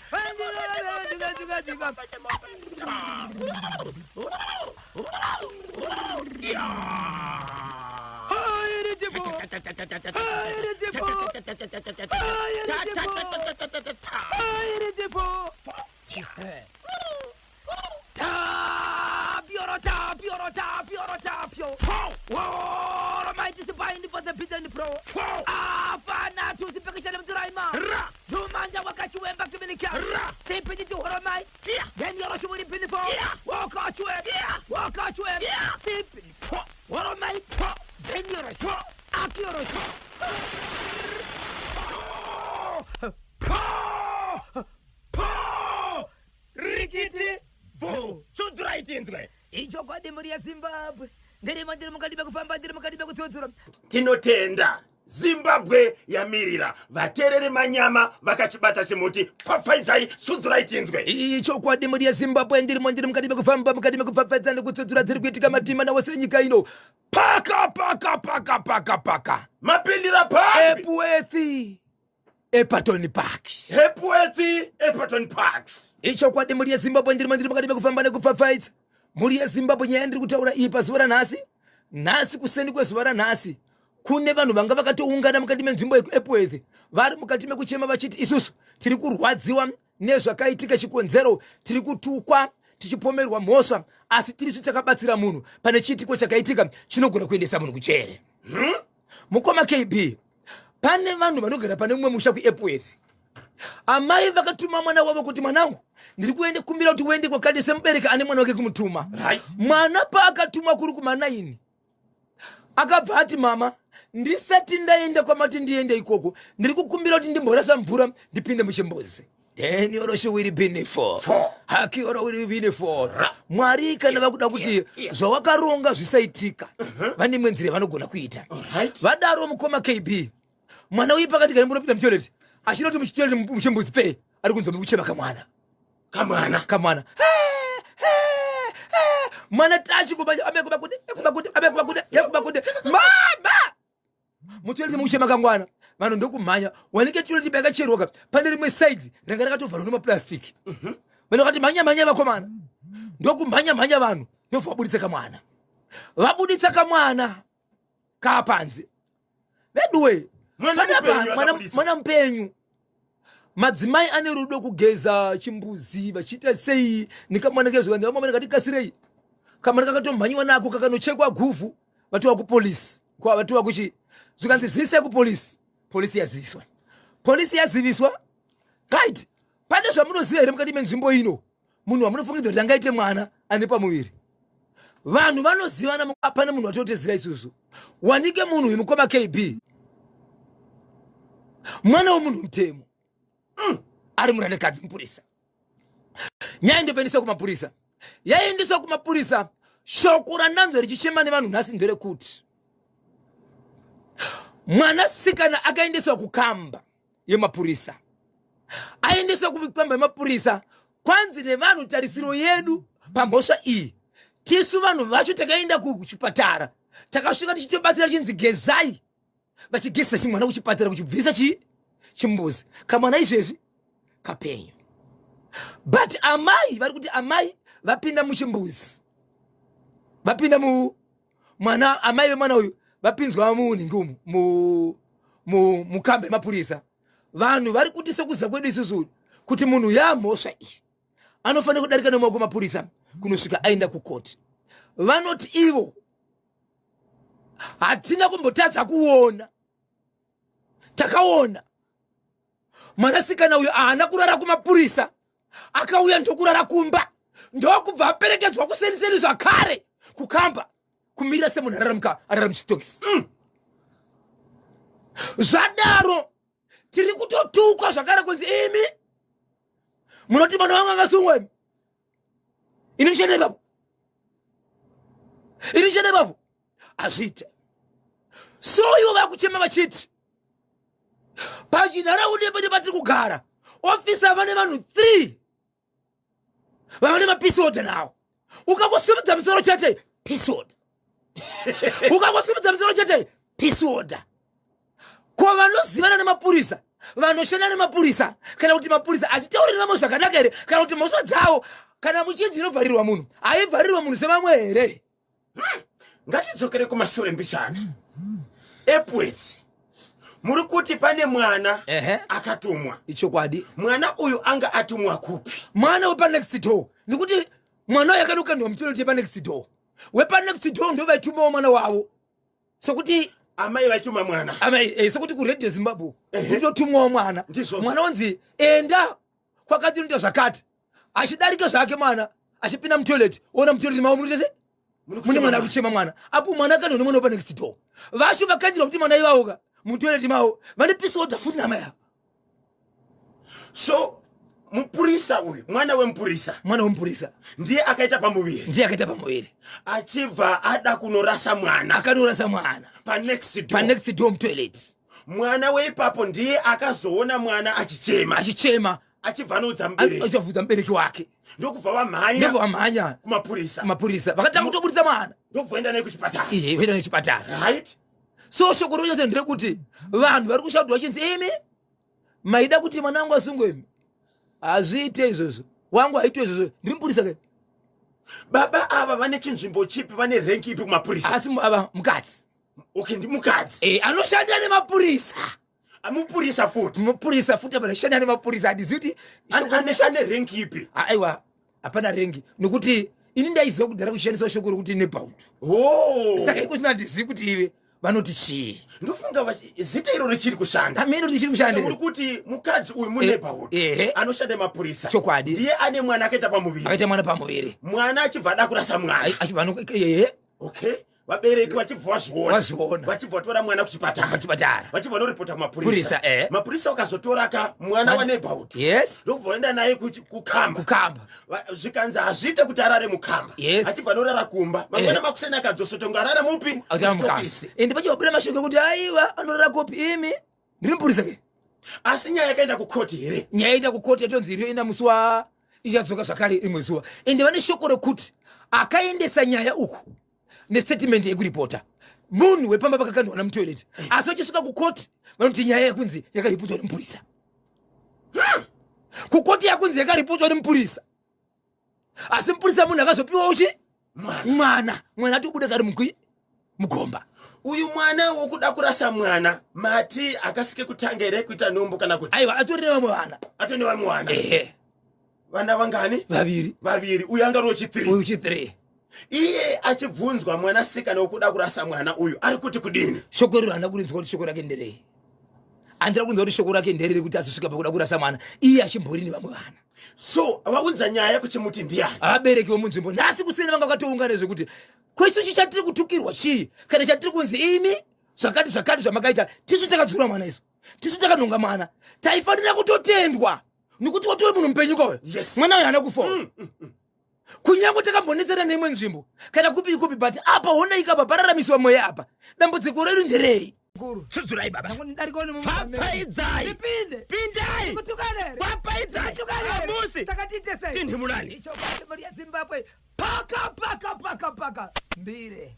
Rikiti bvu tsudzura itinzwe. Ichokwadi mhuri yeZimbabwe, ndirimo ndiri mukati mekufamba, ndiri mukati mekutsudzura. Tinotenda. Zimbabwe yamirira vateereri manyama vakachibata chimuti pfapfaidzai sudzurai tinzwe. Ichokwadi mhuri yeZimbabwe ndirimo ndiri mukati mekufamba mukati mekupfapfaidza nekutsudzura dziri kuitika matima nawose enyika ino paka paka paka paka paka Mapindira papi? Epworth Epaton Park. Epworth Epaton Park. Ichokwadi mhuri yeZimbabwe ndirimo ndiri mukati mekufamba nekupfapfaidza mhuri yeZimbabwe nyaya yandiri kutaura iyi pazuva ranhasi nhasi kuseni kwezuva ranhasi kune vanhu vanga vakatoungana mukati menzvimbo yekuepworth vari mukati mekuchema vachiti isusu tiri kurwadziwa nezvakaitika chikonzero tiri kutukwa tichipomerwa mhosva asi tirisu takabatsira munhu pane chiitiko chakaitika chinogona kuendesa munhu kujere hmm? Mukoma KB, pane vanhu vanogara pane mumwe musha kuEpworth. Amai vakatuma mwana wavo kuti mwanangu ndiri kuende kumbira kuti uende kwakati semubereki ane mwana wake kumutuma. Right. Mwana paakatumwa kuri kumanaini akabva ati mama ndisati ndaenda kwamati ndiende ikoko ndiri kukumbira kuti ndimborasa mvura ndipinde muchimbuzi. Then yoro will be for. Haki yoro will be for. Mwari kana vakuda kuti zvawakaronga zvisaitika uh-huh. vane imwe nzira vanogona kuita. Vadaro mukoma KB. Mwana uyu pakati kane munopinda mutoilet. Achinoti muchitoilet muchimbuzi pee ari kunzwa mukuchema kamwana. Kamwana. Kamwana. Mwana tachi kuba abe kuba kude kuba kude abe kuba kude kuba kude. Mama! Mutoilet mukuchema kangwana vanhu ndokumhanya wanike toilet payakacherwa ka pane rimwe side ranga rakatovharwa nemaplastic mhm. vanhu vakati mhanya mhanya vakomana ndokumhanya mhanya vanhu ndobva vabuditsa kamwana vabuditsa kamwana kaapanze veduwe mwana mupenyu madzimai ane rudo kugeza chimbuzi vachiita sei nekamwana kezvikanzi vamwe kati kasirei kamwana kakatomhanyiwa nako kakanochekwa guvhu vatova kupolisi vatova kuchi zvikanzi zivisai kupolisi polisi yaziviswa polisi yaziviswa right pane zvamunoziva here mukati menzvimbo ino munhu wamunofungidza kuti angaite mwana ane pamuviri vanhu vanozivana pane munhu watotoziva isusu wanike munhu uyu mukoma kb mwana wemunhu mutemo mm. ari murandakadzi mupurisa nyaya ndovaendeswa kumapurisa yaendeswa kumapurisa shoko randanzwa richichema nevanhu nhasi nderekuti mwanasikana akaendeswa kukamba yemapurisa aendeswa kukamba yemapurisa kwanzi nevanhu tarisiro yedu pamhosva iyi tisu vanhu vacho takaenda kuchipatara takasvika tichitobatsira chinzi gezai vachigezesa chimwana kuchipatara kuchibvisa chii chimbuzi kamwana izvezvi kapenyu but amai vari kuti amai vapinda muchimbuzi vapinda mu mwana amai vemwana uyu vapinzwa munhingi umu mukamba yemapurisa vanhu vari kuti sekuziva kwedu isusu kuti munhu yamhosva iyi anofanira kudarika nemaoko mapurisa kunosvika aenda kukoti vanoti ivo hatina kumbotadza kuona takaona mwanasikana uyu haana kurara kumapurisa akauya ndokurara kumba ndokubva aperekedzwa kuseniseni zvakare kukamba kumirira semunhu arara arara muchitokisi mm. Zvadaro tiri kutotukwa zvakare kunzi imi munoti mwana wangu akasungwa imi ini ndichenda ipapo ini ndichenda ipapo hazviite so ivo vakuchema vachiti pachinharaunda pedu patiri kugara ofisa vane vanhu 3 vava nemapeace order nawo ukangosimudza musoro chete peace order ukangosimudza musoro chete peace order ko vanozivana nemapurisa vanoshanda nemapurisa kana kuti mapurisa achitauri nevamwe zvakanaka here kana kuti mhosva dzavo kana muchinzi inovharirwa munhu haivharirwa munhu sevamwe here hmm. Ngatidzokere kumashure mbichana. Epworth muri kuti pane mwana akatumwa. Ichokwadi. Mwana uyu anga atumwa kupi? Mwana wepanext door nekuti mwana uyu akanokandwa mutoilet yepanext door wepanext door ndo vaitumawo mwana wavo sokuti amai vaituma mwana amai eh, sokuti kuradio Zimbabwe kutotumwawo mwana mwana onzi enda kwakati unoita zvakati achidarika zvake mwana achipinda mutoilet ona mutoilet mavo muri tese mune mwana ari kuchema mwana apo mwana akati une mwana wepa next door vacho vakandirwa kuti mwana ivavo ka mutoilet mavo vane peace order futi nama yavo so mupurisa uyu mwana wemupurisa mwana wemupurisa ndiye akaita pamuviri ndiye akaita pamuviri achibva ada kunorasa mwana akanorasa mwana panext door panext door mutoilet. Mwana weipapo ndiye akazoona mwana achichema. Achichema. Achibva anoudza mubereki. Achabvudza mubereki wake. Ndokubva vamhanya. Ndokubva vamhanya. Kumapurisa. Kumapurisa. Vakatanga kutoburitsa mwana. Ndokubva vaenda naye kuchipatara. Iye, vaenda naye kuchipatara. Right. So shoko rochete nderekuti vanhu vari kushaudwa vachinzi imi maida kuti mwana wangu asungwe imi. Hazviite izvozvo. Wangu haitwe izvozvo. Ndiri mupurisa ke. Baba ava vane chinzvimbo chipi, vane rank ipi kumapurisa? Asi ava mukadzi. Okay, ndi mukadzi. Eh, anoshanda nemapurisa. Mupurisa futi. Mupurisa futi apa anoshanda nemapurisa. Handizivi kuti ane rank ipi. Aiwa, hapana rank nekuti ini ndaiziva kudhara kuchishandiswa shoko rokuti nebout. Oh. Saka iko zvino handizivi kuti ive vanoti chii. Ndofunga zita iro richiri kushanda. Hameno richiri kushanda. Uri kuti mukadzi uyu muneighborhood anoshanda nemapurisa. Chokwadi. Ndiye ane mwana akaita pamuviri. Akaita mwana pamuviri. Mwana achibva ada kurasa mwana. Achibva ano ehe. Okay. Vabereki vachibva vazviona. Vazviona. Vachibva vatora mwana kuchipatara. Kuchipatara. Vachibva vanoripota kumapurisa. Purisa, eh. Mapurisa vakazotora ka mwana wa neighborhood. Yes. Ndokubva vaenda naye kukamba. Kukamba. Zvikanzi hazviite kuti arare mukamba. Yes. Achibva anorara kumba. Mangwana makuseni akadzosa kuti ungarara mupi? Achirara mukamba. Ende pachivabuda mashoko ekuti aiwa anorara kopi imi. Ndiri mupurisa ke. Asi nyaya yakaenda kukoti here? Nyaya yaenda kukoti yatonzi iriyo enda musi wa ichadzoka zvakare rimwe zuva. Ende vane shoko rekuti akaendesa nyaya uku nestatement yekuripota munhu wepamba pakakandwa namutoilet, asi vachisvika kukoti vanoti nyaya yekunzi yakaripotwa nemupurisa. Kukoti yakunzi yakaripotwa nemupurisa, asi mupurisa munhu akazopiwa uchi mwana, mwana atobuda kari mukwi mugomba. Uyu mwana wokuda kurasa mwana mati akasike kutanga here kuita nhumbu kana kuti? Aiwa, atori nevamwe vana. Atori nevamwe vana. Ehe. Vana vangani? Vaviri. Vaviri. Uyu anga ari wechi3. Uyu chi3. Iye achibvunzwa mwanasikana wokuda kurasa mwana uyu ari kuti kudini? Shoko riro handina kurinzwa kuti shoko rake nderei. Handina kunzwa kuti shoko rake nderei kuti azosvika pakuda kurasa mwana iye achimbori nevamwe vana. So vaunza nyaya kuchimuti ndiani? Vabereki vomunzvimbo nhasi kuseni vanga vakatoungana zvekuti kwesu chi chatiri kutukirwa chii kana chatiri kunzi imi zvakati zvakati zvamakaita, tisu takadzura mwana isu, tisu takanhonga mwana, taifanira kutotendwa nekuti watove munhu mupenyu koyo. Yes. Mwana uyu haana kufa. Kunyange takambonetsana neimwe nzvimbo kana kupi kupi, but apa honai kapa pararamiswa mweya apa. Dambudziko redu nderei? Sudzurai baba. Pfapfaidzai. Ndipinde. Pindai. Kutukana here? Pfapfaidzai. Kutukana here? Hamusi. Saka tiite sei? Tindimulani. Ichokwadi, mhuri yeZimbabwe, paka paka paka paka mbire.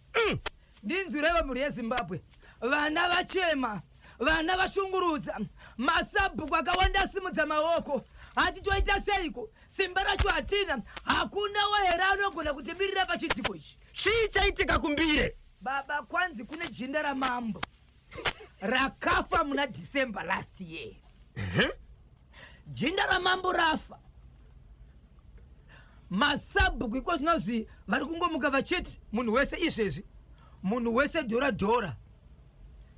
Ndinzwirevo mhuri yeZimbabwe, vana vachema, vana vashungurudza, masabhuku akawanda asimudza maoko. Hati toita seiko? Simba racho hatina. Hakuna wahere anogona kutimirira pachiitiko ichi? Chii chaitika kuMbire? Baba, kwanzi kune jinda ramambo rakafa muna December last year. Jinda ramambo rafa, masabhuku iko zvinozvi vari kungomuka vachiti munhu wese izvezvi, munhu wese dhora dhora,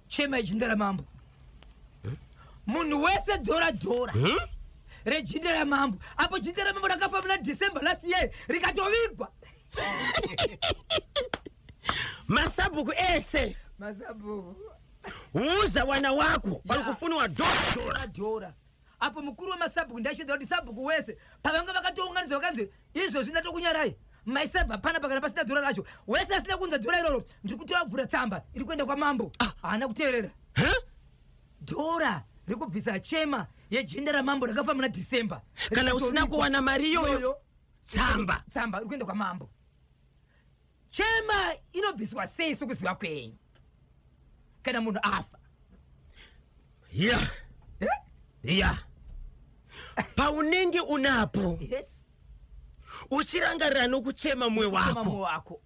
chema yejinda ramambo. Munhu wese dhora dhora rejinda ramambo. Apo jinda ramambo rakafa muna December last year, rikatovigwa. Masabhuku ese, masabhuku, uza wana wako vari kufuniwa dhora dhora. Dhora dhora. Apo mukuru wemasabhuku ndashedza kuti sabhuku wese pavanga vakatounganidzwa vakanzi izvozvi ndatokunyarai maisabva pana pakana pasina dhora racho, wese asina kuunza dhora iroro ndiri kutovabvura tsamba iri kuenda kwamambo. Haana kuteerera. Dhora rekubvisa chema yejinda ramambo rakafa muna December. Kana usina kuwana mari iyoyo, tsamba. Tsamba iri kuenda kwamambo. Chema inobviswa sei sokuziva kwenyu kana munhu afa? Ya. Eh? Ya, paunenge unapo uchirangarira nokuchema mumwe chema wako, mumwe wako,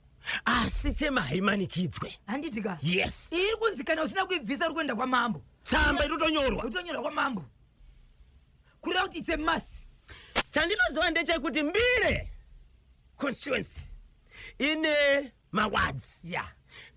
asi chema haimanikidzwe. Handiti ka? Yes. Iri kunzi kana usina kuibvisa uri kuenda kwamambo. Tsamba inotonyorwa. Utonyorwa kwamambo, kureva kuti it's a must. Chandinoziva ndechekuti Mbire constituency ine mawards.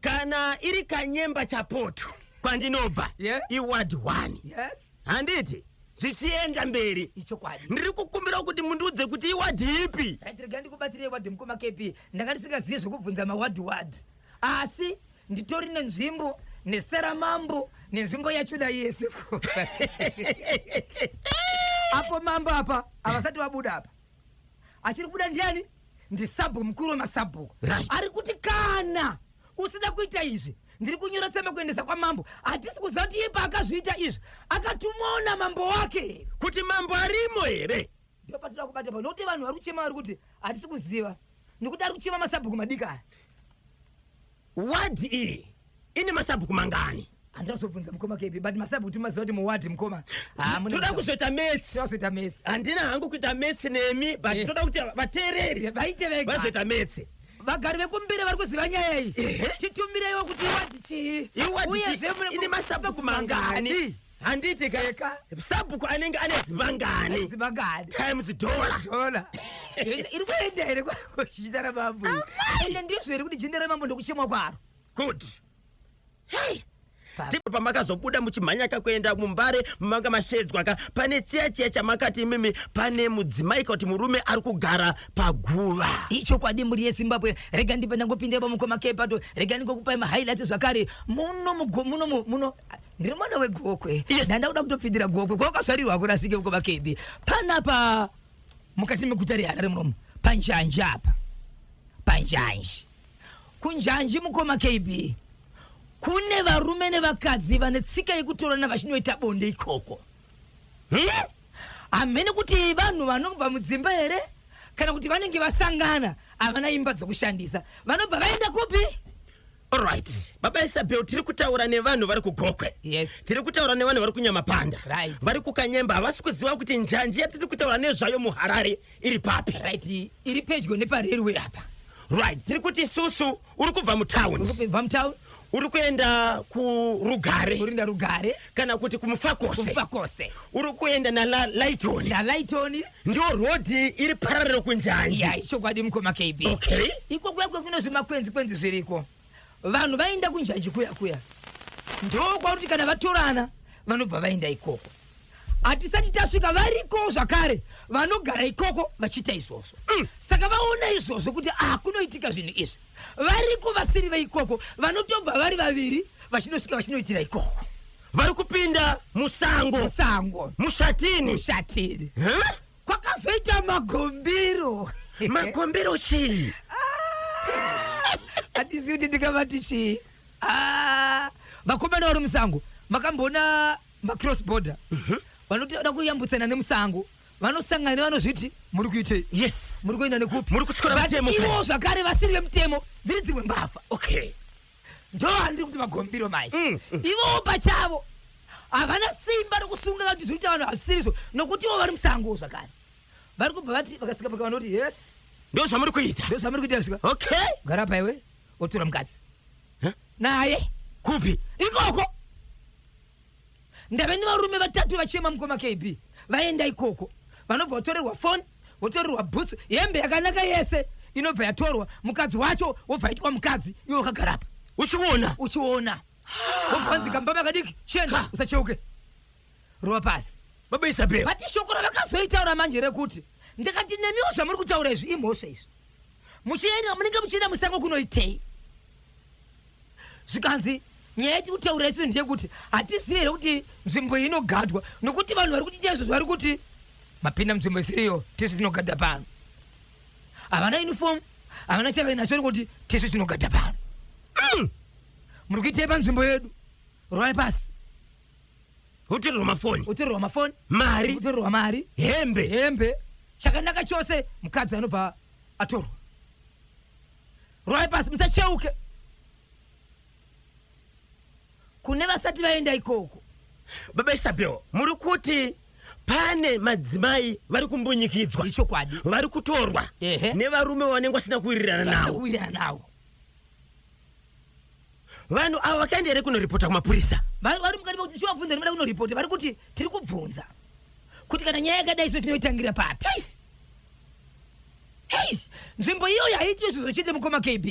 Kana iri Kanyemba Chapoto kwandinobva, iward 1. Handiti zvichienda mberi? Ichokwadi. Ndiri kukumbira kuti mundiudze kuti iward ipi. Right, rega ndikubatsirei wadhi, mukoma KP. Ndanga ndisingazivi zvekubvunza mawadhi wadhi, asi nditori nenzvimbo neseramambo nenzvimbo yacho yese. Apo mambo apa havasati vabuda apa, achiri kubuda ndiani? Ndisabhuku mukuru wemasabhuku. Ari kuti kana usina kuita izvi Ndiri kunyora tsamba kuendesa kwamambo. Hatisi kuziva kuti iye paakazviita izvi akatumwawo namambo wake here. Kuti mambo arimo here? Ndo patinoda kubata pa nokuti vanhu vari kuchema vari kuti hatisi kuziva nekuti ari kuchema masabhuku madiki aya. Wadhi iyi ine masabhuku mangani? Handazobvunza mukoma KB, but masabhuku timaziva kuti muwadhi mukoma. Ah, Toda kuzoita maths. Toda kuzoita maths. Handina hangu kuita maths nemi, but toda kuti vateereri vaite vega. Vazoita maths. Vagari vekumbire vari kuziva nyaya iyi. Titumireiwo kuti iwadhi chii? Iwadhi Uyezve chii? Ine masabhuku mangani? Handiti ka? Eka. Sabhuku anenge ane dzimangani? Dzimangani? Times dollar. Dollar. Iri kuenda here kujinda ramambo? Ende ndizvo here kuti jinda ramambo ndokuchemwa kwaro? Good. Hey. Tipo pamakazobuda muchimhanya ka kuenda muMbare, manga mashedzwa ka, pane chiya chiya chamakati imimi pane mudzimai kana kuti murume ari kugara paguva. Ichokwadi mhuri yeZimbabwe, rega ndipe ndangopindira pamukoma Kepato, rega ndingokupai mahighlights zvakare. Muno mugo, muno mu, muno ndiri mwana weGokwe. Ndanda kuda kutopindira Gokwe kwakazvarirwa kurasike mukoma KB. Panapa mukati meguta reHarare munomu panjanji apa. Panjanji. Kunjanji mukoma KB kune varume nevakadzi vane tsika yekutorana vachinoita bonde ikoko. Hamene kuti vanhu vanobva mudzimba here kana kuti vanenge vasangana havana imba dzokushandisa, vanobva vaenda kupi? Alright. Baba Isabel, tiri kutaura nevanhu vari kuGokwe. Tiri kutaura nevanhu vari kuNyamapanda. Vari kuKanyemba, havasi kuziva kuti njanji yatiri kutaura nezvayo muHarare iri papi. Right, iri pedyo neparerwe apa. Right, tiri kuti isusu uri kubva mutown. Uri kubva mutown. Uri kuenda kuRugare. Uri Rugare. Kana kuti kuMufakose. KuMufakose. Uri kuenda naLighton. NaLighton. Ndio road iri parallel kunjanji. Ya, ichokwadi mukoma KB. Iko kuya kuya kune zvimakwenzi kwenzi zviriko. Vanhu vaenda kunjanji kuya kuya. Ndo kwakuti kana vatorana vanobva vaenda ikoko. Hatisati tasvika variko zvakare vanogara ikoko vachiita izvozvo. Saka vaona izvozvo kuti kunoitika zvinhu izvi. Variko vasiri veikoko vanotobva vari vaviri vachinosvika vachinoitira ikoko. Vari kupinda musango. Musango. Mushatini. Mushatini. Huh? Kwakazoita magombiro. Magombiro chii? Handisi kuti ndingavati chii. Vakomana vari musango makamboona macross border. Vanoti vanoda kuyambutsana nemusango. Vanosangana nevanozviti muri kuitei? Muri kuenda nekupi? Muri kutyora But mutemo ivo kani? zvakare vasiri vemutemo, dziri dzimwe mbavha. Ndo handiri kuti magombiro manje. Ivowo pachavo havana simba rekusunga kuti zvinoita vanhu hazvisirizvo, nokuti ivo vari musango zvakare. Vari kubva vati vakasika paka vanoti yes. Ndo zvamuri kuita. Ndo zvamuri kuita svika. Gara pa iwe wotora mukadzi. Huh? Naye. Kupi? Ikoko. Ndave nevarume vatatu vachema mukoma KB. Vaenda ikoko. Vanobva vatorerwa phone, votorerwa boots, hembe yakanaka yese inobva yatorwa, mukadzi wacho wobva aitwa mukadzi, iwe wakagara apa. Uchiona? Uchiona. Wobva wanzi kambama kadiki, chienda, usacheuke. Rova pasi. Baba Isabel. Vati shoko ravakazoitaura manje rekuti ndikati nemiwo zvamuri kutaura izvi imhosva izvi. Muchienda, munenge muchienda musango kunoitei? Zvikanzi nyaya yatiri kutaura isu ndeyekuti hatizivi here kuti nzvimbo iyi inogadwa, nokuti vanhu vari kutiita izvozvo vari kuti mapinda munzvimbo isiriyo, tisu tinogadha pano. Havana uniform, havana chavainacho, vari kuti tisu tinogadha pano. Muri kuitei panzvimbo yedu? Rovai pasi. Utorerwa mafoni. Utorerwa mafoni. Mari. Utorerwa mari. Hembe. Hembe. Chakanaka chose mukadzi anobva atorwa. Rovai pasi, musacheuke. Kune vasati vaenda ikoko. Baba Isabel, muri kuti pane madzimai vari kumbunyikidzwa. Ichokwadi. Vari kutorwa nevarume vanenge vasina kuwirirana Vasina navo. kuwirirana navo. Vanhu ava vakaenda here kunoripota kumapurisa? Vari mukati mekuti tichivabvunza ndinoda kunoripota, vari kuti tiri kubvunza kuti kana nyaya yakadai so tinoitangira papi? Hey! Nzvimbo iyoyo haiitwi izvozvo chete mukoma KB.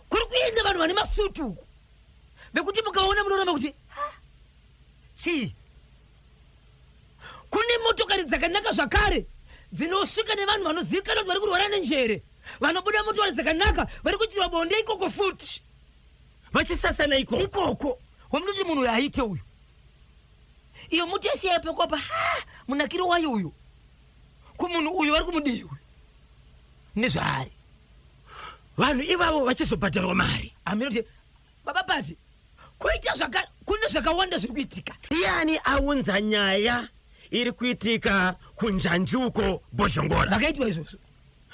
Kuri kuenda vanhu vane masutu uku vekuti mukaona munoramba kuti ha, chii? Kune motokari dzakanaka zvakare dzinosvika nevanhu vanozivikanwa kuti vari kurwara nenjere, vanobuda motokari dzakanaka vari kuitirwa bonde ikoko futi. Vachisasana ikoko. Ikoko. Wamunoti munhu uyu aite uyu. Iyo mota yese yaipakwa pa, ha, munakiro wayo uyu. Kumunhu uyu vari kumudii uyu? Nezvaari. Vanhu ivavo vachizobhadharwa mari. Aminoti Baba Pati, koita zvaka kune zvakawanda zviri kuitika. Ndiani aunza nyaya iri kuitika kunjanjuko Bhozhongora? Vakaitwa izvozvo.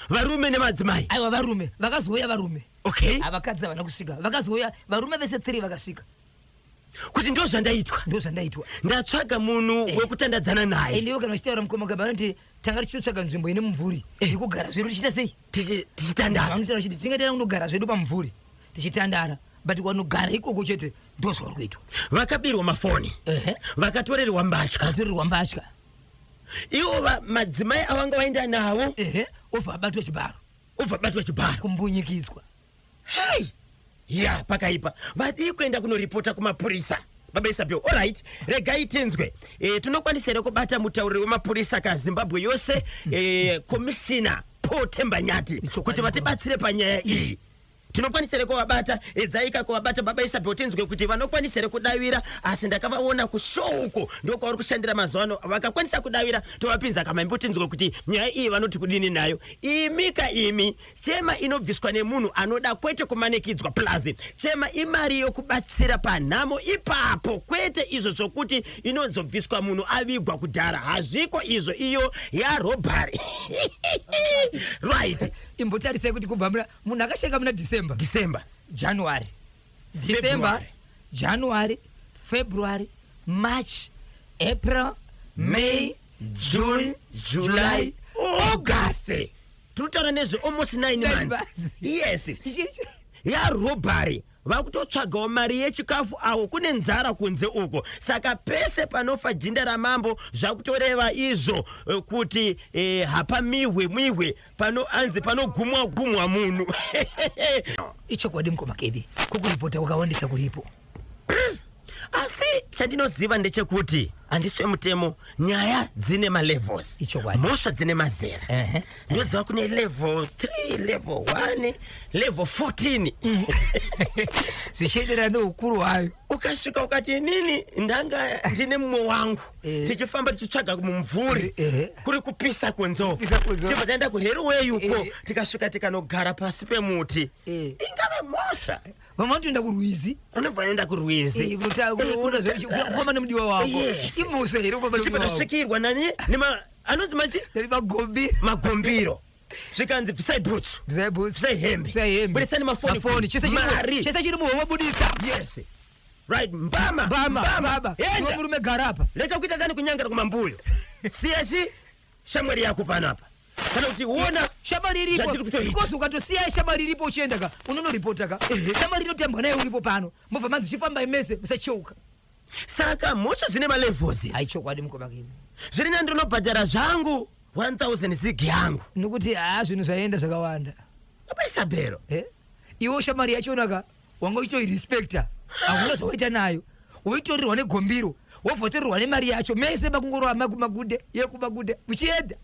Varume nemadzimai. Aiwa varume, vakazouya varume. Okay. Havakadzi havana kusvika. Vakazouya varume vese 3 vakasvika. Kuti ndozvandaitwa. Ndozvandaitwa. Ndatsvaga munhu eh. wekutandadzana naye. Ende iwe kana uchitaura mukoma gaba vanoti tanga tichitotsvaga nzvimbo ine mumvuri eh. yekugara zvedu tichiita sei? Tichitandara. Vanotaura vachiti tinge taenda kunogara zvedu pamumvuri tichitandara but wanogara ikoko chete ndozvauri kuitwa. Vakabirwa mafoni. Vakatorerwa mbatya. Vakatorerwa mbatya. Ivo madzimai avanga vaenda navo. Ehe, obva abatwa chibharo. Obva abatwa chibharo. Kumbunyikidzwa. Hey! Ya, pakaipa. Vadii kuenda kunoripota kumapurisa? Baba Isabel, alright, regai tinzwe. E, tinokwanisa here kubata mutauriri wemapurisa kaZimbabwe yose e, Commissioner Paul Themba Nyati kuti vatibatsire panyaya iyi? Tinokwanisa here kuvabata? Edzaika kuvabata Baba Isabel tinzwe kuti vanokwanisa here kudavira, asi ndakavaona kushow uko ndokwavari kushandira mazuva ano. Vakakwanisa kudavira tovapinza kamaimbo tinzwe kuti nyaya iyi vanoti kudini nayo. Imika imi Chema inobviswa nemunhu anoda kwete kumanikidzwa plus chema imari yokubatsira panhamo ipapo kwete izvo zvokuti inonzobviswa munhu avigwa kudhara hazviko izvo iyo yarobbery right Imbotarisai kuti kubva muna munhu akashaika muna December, December January, December, February. January, February, March, April, May, June, July, August. Tiri kutaura nezve almost 9 Nine months. months. Yes. Yarobbery vakutotsvagawo mari yechikafu avo kune nzara kunze uko saka pese panofa jinda ramambo zvakutoreva izvo eh, kuti eh, hapamihwe mihwe pano anzi panogumwa gumwa munhu Ichokwadi mukoma Kebi, kukuripota kwakawandisa kuripo. Asi chandinoziva ndechekuti handisi wemutemo, nyaya dzine malevels, Ichokwadi. mhosva dzine mazera. Ehe. Ndinoziva kune level 3, level 1, level 14. Zvichienderana neukuru hwayo. Ukasvika ukati inini ndanga ndine mumwe wangu Eh. tichifamba tichitsvaga mumvuri Eh. kuri kupisa kunze uko. Kupisa kunze. Tibva taenda kurerailway uko Eh. tikasvika tikanogara pasi pemuti. Eh. Ingave mhosva. Vamwe vanotoenda kurwizi. Unobva waenda kurwizi. Eh, kunoona kufamba nemudiwa wako. Yes. Imhosva here kufamba Tichibva nemudiwa wako? tasvikirwa nani nema anonzi machi Ndati magombiro. Magombiro. Zvikanzi bvisai bhutsu. Bvisai bhutsu. Bvisai hembe. Bvisai hembe. Budisani mafoni. Mafoni. Chese chiri Mari. chese chiri muhomwe budisa. Yes. Right, mbama. Mbama. Baba. Enda. Iwe murume gara apa. Rega kuita tani kunyangara kumambuyo. Siya chi shamwari yako panapa. Kana kuti uona Shamwari iripo. Zvatiri kutoita. Because ukatosiya shamwari iripo uchienda ka, unonoripota ka. Shamwari inotambwa naye uripo pano. Mobva manzi chifambai mese musacheuka. Saka mhosva dzine malevels. Hai chokwadi mukoma Kimi. Zviri nani ndinobhadhara zvangu 1000 zig yangu. Nokuti haa zvinhu zvaenda zvakawanda. Baba Isabel. Eh? Iwe shamwari yachona ka wanga uchitoirespecta. Hakuna zvawaita nayo. Woitorirwa negombiro. Wobva watorerwa nemari yacho. Mese makungorova makumagude yekumagude muchienda.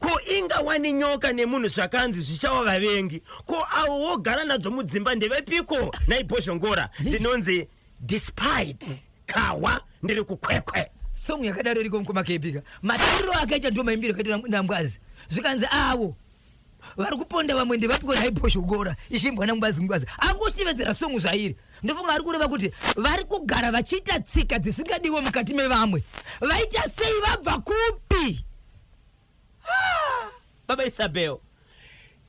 Ko inga wani nyoka nemunhu zvakanzi zvichava vavengi. Ko avo wogara nadzo mudzimba ndevepiko nhai Bhozhongora? Ndinonzi despite kawa ndiri kukwekwe. Song yakadaro iriko mukoma KB ka. Matauriro akaita ndo maimbiro akaita naMngwazi. Zvikanzi avo vari kuponda vamwe ndevapiko nhai Bhozhongora ichiimbwa naMngwazi Mngwazi. Angosvevedzera song zvairi. Ndofunga ari kureva kuti vari kugara vachiita tsika dzisingadiwe mukati mevamwe. Vaita sei vabva kupi? Ah, Baba Isabel,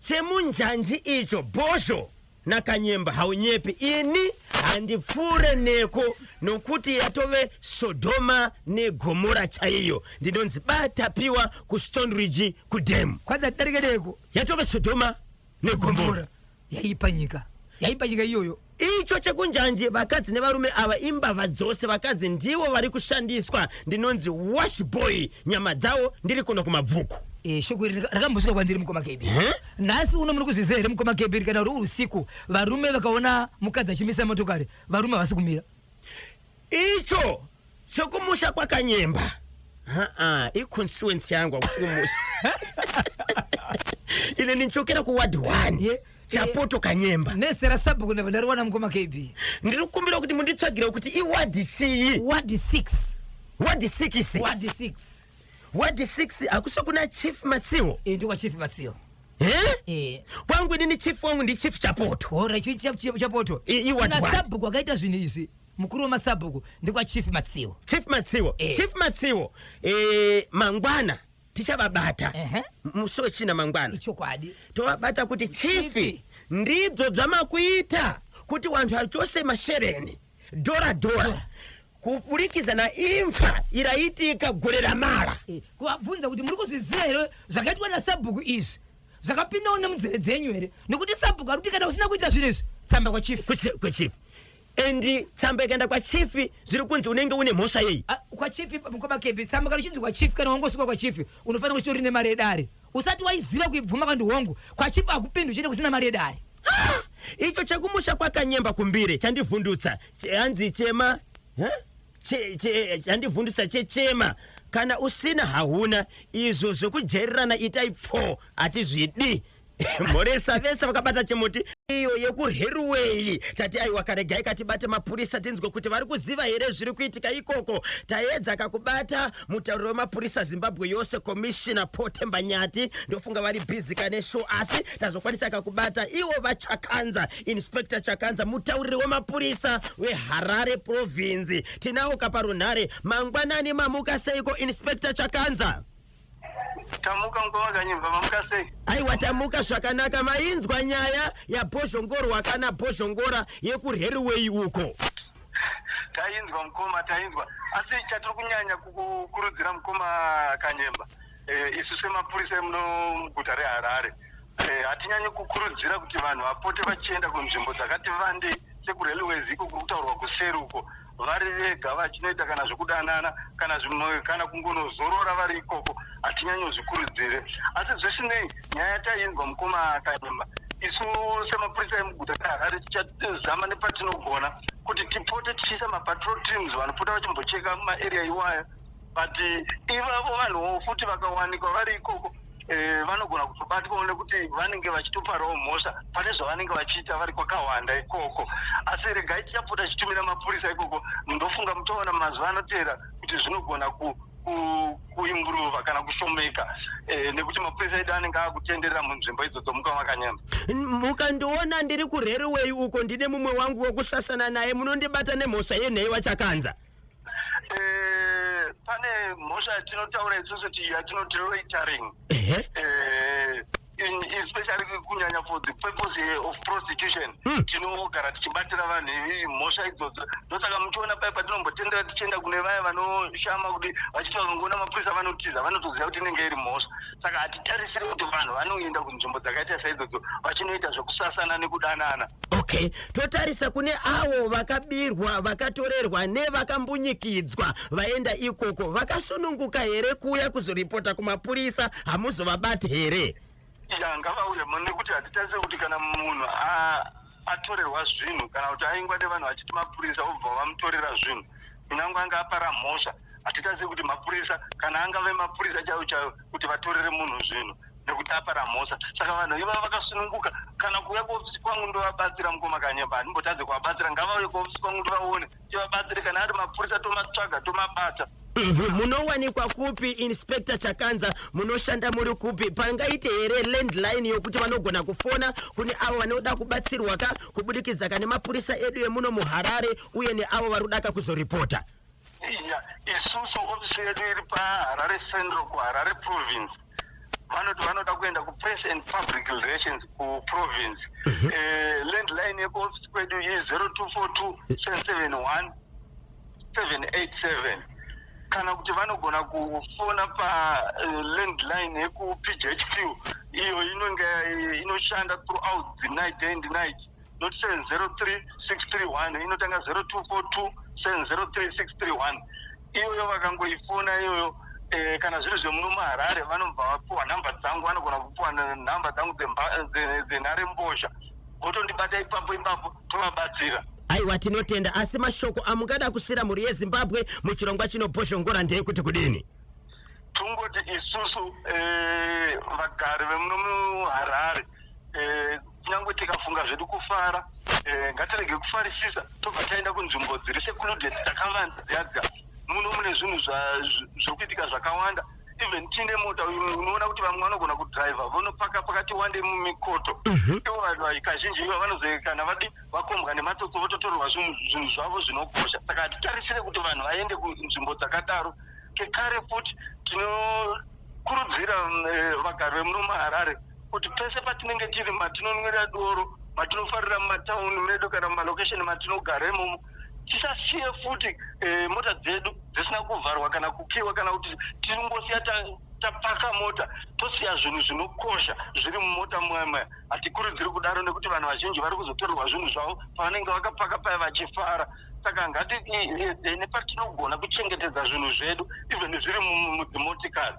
chemunjanji icho Bhozho naKanyemba haunyepi ini handipfuure neko nokuti yatove Sodhoma neGomora chaiyo. Ndinonzi Batapiwa kuStoneridge kudhemu. Kwanza tidarike neko. Yatove Sodhoma neGomora. Yaipa nyika. Yaipa nyika iyoyo. Icho chekunjanji vakadzi nevarume ava imbavha dzose vakadzi ndivo vari kushandiswa ndinonzi wash boy nyama dzawo ndiri kuno kumabvuku. Eh, shoko iri rakambosvika kwandiri mukoma KB. Huh? Nhasi uno muri kuzviziva here mukoma KB kana uri usiku varume vakaona mukadzi achimisa motokari varume havasi kumira. Icho chekumusha kwaKanyemba haa iconstituency yangu hakusi kumusha ine ndinchokera kuward 1 Ye- chapoto Kanyemba. Nezita rasabhuku ndabva ndariwana mukoma KB. Ndiri kukumbira kuti munditsvagire kuti iward chii. Ward 6. Ward 6. Ward 6. Ward 6 hakusi kuna Chief Matsiwo? Eh, ndokwa Chief Matsiwo. Eh? Eh. Kwangu inini chief wangu ndichief Chapoto. Hora Chapoto. Iward Kuna one. sabhuku akaita zvinhu izvi, mukuru wemasabhuku ndekwachief Matsiwo. Chief Matsiwo. Eh. Chief Matsiwo, eh, mangwana tichavabata. Musi wechina mangwana Ichokwadi. tovabata kuti chifi Chifi. ndibzo zvamakuita kuti vanhu achose mashereni dhora dhora kuburikiza naimfa iraitika gore ramara. Eh, kuvabvunza kuti muri kuzviziva here zvakaitwa nasabhuku izvi, zvakapindawo nemunzeve dzenyu here, nekuti sabhuku ari kuti kana usina kuita zvinhu izvi, tsamba kwachief. Kwechief. And tsamba ikaenda kwachief, zviri kunzi unenge une mhosva yei? Ah, kwachief, mukoma KB, tsamba kana uchinzi kwachief, kana wangosvika kwachief, unofanira kuchitori nemari yedare. Usati waiziva kuibvuma kandi hongu, kwachief hakupindi uchienda kusina mari yedare. Ah! Icho chekumusha kwakanyemba kumbire chandivhundutsa. Hanzi chema. Eh? Chandivhundutsa chechema, kana usina hauna. Izvo zvekujerirana itai pfo, hatizvidi. Mhoresa vese vakabata chimuti iyo yekurailway. Tati aiwa, karegai katibate mapurisa tinzwe kuti vari kuziva here zviri kuitika ikoko. Taedza kakubata mutauriri wemapurisa Zimbabwe yose, Commissioner Potemba Nyati. Ndofunga vari busy kane show, asi tazokwanisa kakubata ivo vaChakanza, Inspector Chakanza, mutauriri wemapurisa weHarare Province. Tinawo kaparunhare. Mangwanani, mamuka seiko, Inspector Chakanza? Tamuka, mukoma Kanyemba, mamuka sei? Aiwa, tamuka zvakanaka. Mainzwa nyaya yabhozhongorwa kana bhozhongora yekurailway uko? Tainzwa, mukoma, tainzwa. Asi chatiri kunyanya kukurudzira, mukoma Kanyemba, isu semapurisa emuno muguta reHarare, hatinyanyi kukurudzira kuti vanhu vapote vachienda kunzvimbo dzakati vandei sekurailways iko kuri kutaurwa kuseri uko, vari vega vachinoita kana zvekudanana kana zvimwe kana kungonozorora vari ikoko. Hatinyanyozvikurudzire. Asi zvisinei, nyaya tainzwa, mukoma Kanyemba. Isu semapurisa emuguta reHarare tichazama nepatinogona kuti tipote tichiisa mapatrol teams vanopota vachimbocheka mumaarea iwayo. But ivavo vanhuwo futi vakawanikwa vari ikoko, vanogona kutobatwawo nekuti vanenge vachitoparawo mhosva pane zvavanenge vachiita vari kwakawanda ikoko. Asi regai tichapota tichitumira mapurisa ikoko. Ndofunga muchaona mazuva anoteera kuti zvinogona kuimprova kana kushomeka, nekuti mapurisa edu anenge akutenderera munzvimbo idzodzo, mukoma Kanyemba. Mukandiona ndiri kurailway uko ndine mumwe wangu wokusasana naye, munondibata nemhosva yenhei, vaChakanza? Pane mhosva yatinotaura isusu yatinoti loitering, especially kunyanya for the purpose of prostitution. Tinogara tichibatira vanhu mhosva idzodzo. Ndosaka muchiona pai patinombotendera tichienda kune vaya vanoshama kuti vachiti vakangoona mapurisa vanotiza, vanotoziva kuti inenge iri mhosva. Saka hatitarisiri kuti vanhu vanoenda kunzvimbo dzakaita saidzodzo vachinoita zvekusasana nekudanana. Okay, totarisa kune avo vakabirwa, vakatorerwa nevakambunyikidzwa vaenda ikoko, vakasununguka here kuuya kuzoripota kumapurisa? Hamuzovabati here? Ya, ngavauye, nekuti hatitarise kuti kana munhu atorerwa zvinhu kana kuti aingwa nevanhu vachiti mapurisa obva vamutorera zvinhu, kunyange anga apara mhosva, hatitarise kuti mapurisa kana angave mapurisa chaivo chaivo kuti vatorere munhu zvinhu nekuti apara mhosva. Saka vanhu ivava vakasununguka kana kuuya kuofisi kwangu, ndovabatsira. Mukoma Kanyemba, handimbotadze kuvabatsira. Ngavauye kuofisi kwangu ndivaone, tivabatsire. Kana ari mapurisa, tomatsvaga, tomabata. Munowanikwa kupi, Inspector Chakanza? Munoshanda muri kupi? Pangaite here landline yokuti vanogona kufona kune avo vanoda kubatsirwa ka kubudikidza kane mapurisa edu emuno muHarare uye neavo vari kudaka kuzoripota? Iya, isusu ofisi yedu iri paHarare Central, kuHarare Province. Vanoti vanoda kuenda kuPress and Public Relations kuprovince, landline yekuofisi kwedu i0242 771 787, kana kuti vanogona kufona palandline yekuPGHQ. Iyo inonge inoshanda throughout the night, day and night, not 703 631. Inotanga 0242 703 631. Iyoyo vakangoifona iyoyo, kana zviri zvemuno muHarare, vanobva vapiwa nhamba dzangu. Vanogona kupiwa nhamba dzangu dzenharembozha, votondibata ipapo ipapo, tovabatsira. Aiwa, tinotenda. Asi mashoko amungada kusiyira mhuri yeZimbabwe muchirongwa chinobhozhongora ndeyekuti kudini? Tungoti isusu, vagari vemuno muHarare, kunyange tikafunga zvedu kufara, ngatirege kufarisisa tobva taenda kunzvimbo dziri secluded, dzakavanda dziya dziya. Muno mune zvinhu zvokuitika zvakawanda. Even tiine mota, unoona kuti vamwe vanogona kudhiraivha vonopaka pakati wande mumikoto. Ivo vanhu kazhinji ivo vanozoekana vadi vakombwa nematsotsi, vototorerwa zvinhu zvavo zvinokosha. Saka hatitarisire kuti vanhu vaende kunzvimbo dzakadaro. Kekare futi tinokurudzira vagari vemuno muHarare kuti pese patinenge tiri, matinonwira doro, matinofarira mumatauni medu kana mumalokesheni matinogara imomo, tisasiye futi mota dzedu dzisina kuvharwa kana kukiwa, kana kuti tinongosiya tapaka mota, tosiya zvinhu zvinokosha zviri mumota mwemwe. Hatikurudziri kudaro nekuti vanhu vazhinji vari kuzotorerwa zvinhu zvavo pavanenge vakapaka paya vachifara. Saka ngatiedzei nepatinogona kuchengetedza zvinhu zvedu, even zviri mudzimotikari.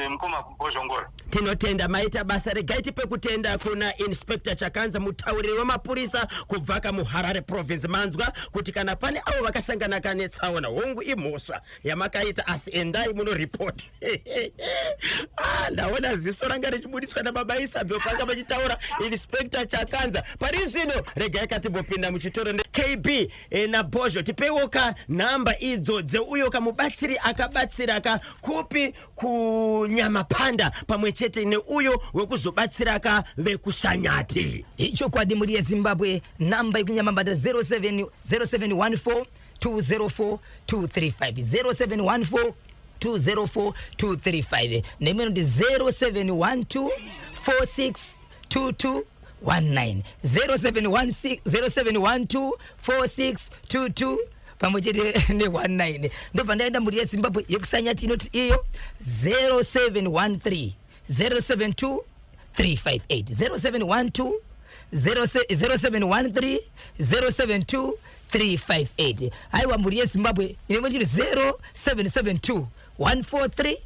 Mukoma Bhozhongora. Tinotenda, maita basa. Regai tipe kutenda kuna Inspector Chakanza, mutauriri wemapurisa kubva kamuHarare Province. Manzwa kuti kana pane avo vakasangana kanetsaona, hongu imhosva yamakaita, asi endai munoripoti. Ah, ndaona ziso ranga richibudiswa nababa Isabel panga vachitaura Inspector Chakanza. Pari zvino regai katimbopinda muchitoro. KB naBhozho, tipeiwo ka nhamba idzo dzeuyo kamubatsiri akabatsira ka kupi kuNyamapanda, pamwe chete neuyo wekuzobatsira ka vekuSanyati. Ichokwadi, mhuri yeZimbabwe, namba yekuNyamapanda 07 0714 204 235, 0714 204 235, neimwe inoti 0712 46 22 19, 0716 0712 46 22 pamwe chete ne19. Ndobva ndaenda mhuri yeZimbabwe yekuSanyati, inoti iyo 0713 072 358, 0712 0713 072 358. Aiwa, mhuri yeZimbabwe, inemwe chiri 0772 143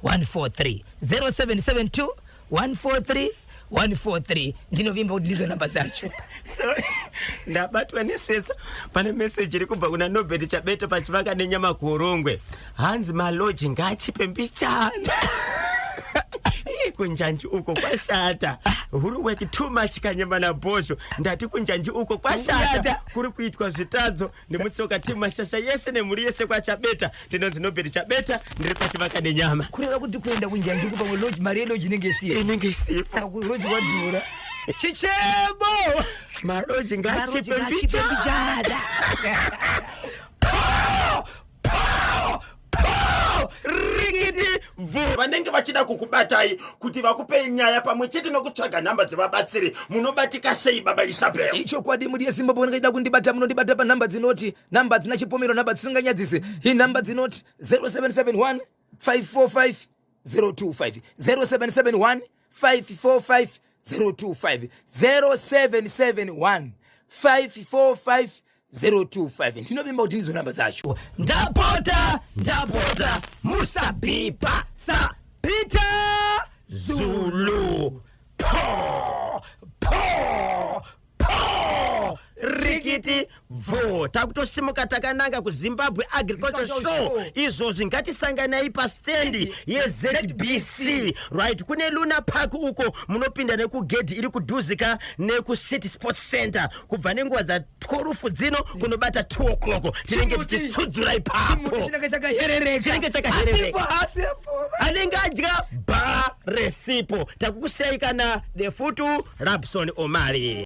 143, 0772 143 143. Ndinovimba kuti ndizo namba dzacho. Sorry, ndabatwa nesvetsa. Pane meseji iri kubva kuna Nobert Chabeto pachivaka nenyama kuUrungwe. Hanzi maloji ngaachipe mbichana. Ih, kunjanji uko kwashata, huri work too much. Kanyema naBhozho, ndati kunjanji uko kwashata. Kwashata. Kuri kuitwa zvitadzo nemutsoka timu mashasha yese nemhuri yese kwaChabeta. Ndinonzi Nobert Chabeta, ndiri pachivaka nenyama. Kureva kuti kuenda kunjanji uko pamwe lodge, mari yelodge inenge isiyo. Inenge isipo. Saka kulodge kwadhura, chichemo. Maloji Maloji ngaachipe ngaachipe mbichana. Mbichana. Rikiti bvu. Vanenge vachida kukubatai kuti vakupei nyaya pamwe chete nokutsvaga nhamba dzevabatsiri, munobatika sei, baba Isabel? Ichokwadi, mhuri yeZimbabwe, vanenge vachida kundibata, munondibata panhamba dzinoti, nhamba dzina chipomero, nhamba dzisinganyadzisi, inhamba dzinoti 0771 545 025, 0771 545 025, 0771 545 025. Ndinovimba kuti ndidzo nhamba dzacho. Ndapota, ndapota, musabhipa sa Peter Zulu. Po po po, rikiti bvu. Takutosimuka takananga kuZimbabwe Agriculture Show. Show izvozvi. Ngatisanganai pastendi yeZBC, right, kune Luna Park uko. Munopinda nekugedhi iri kudhuzika nekuCity Sports Center. Kubva nenguva dza12 dzino kunobata 2 o'clock tinenge tichitsudzura Chimuti ipapo. chinenge chakaherereka. Chinenge chakaherereka. Asipo, asipo. Anenge adya bha resipo. Takukusiyai kana Defutu Rabson Omari.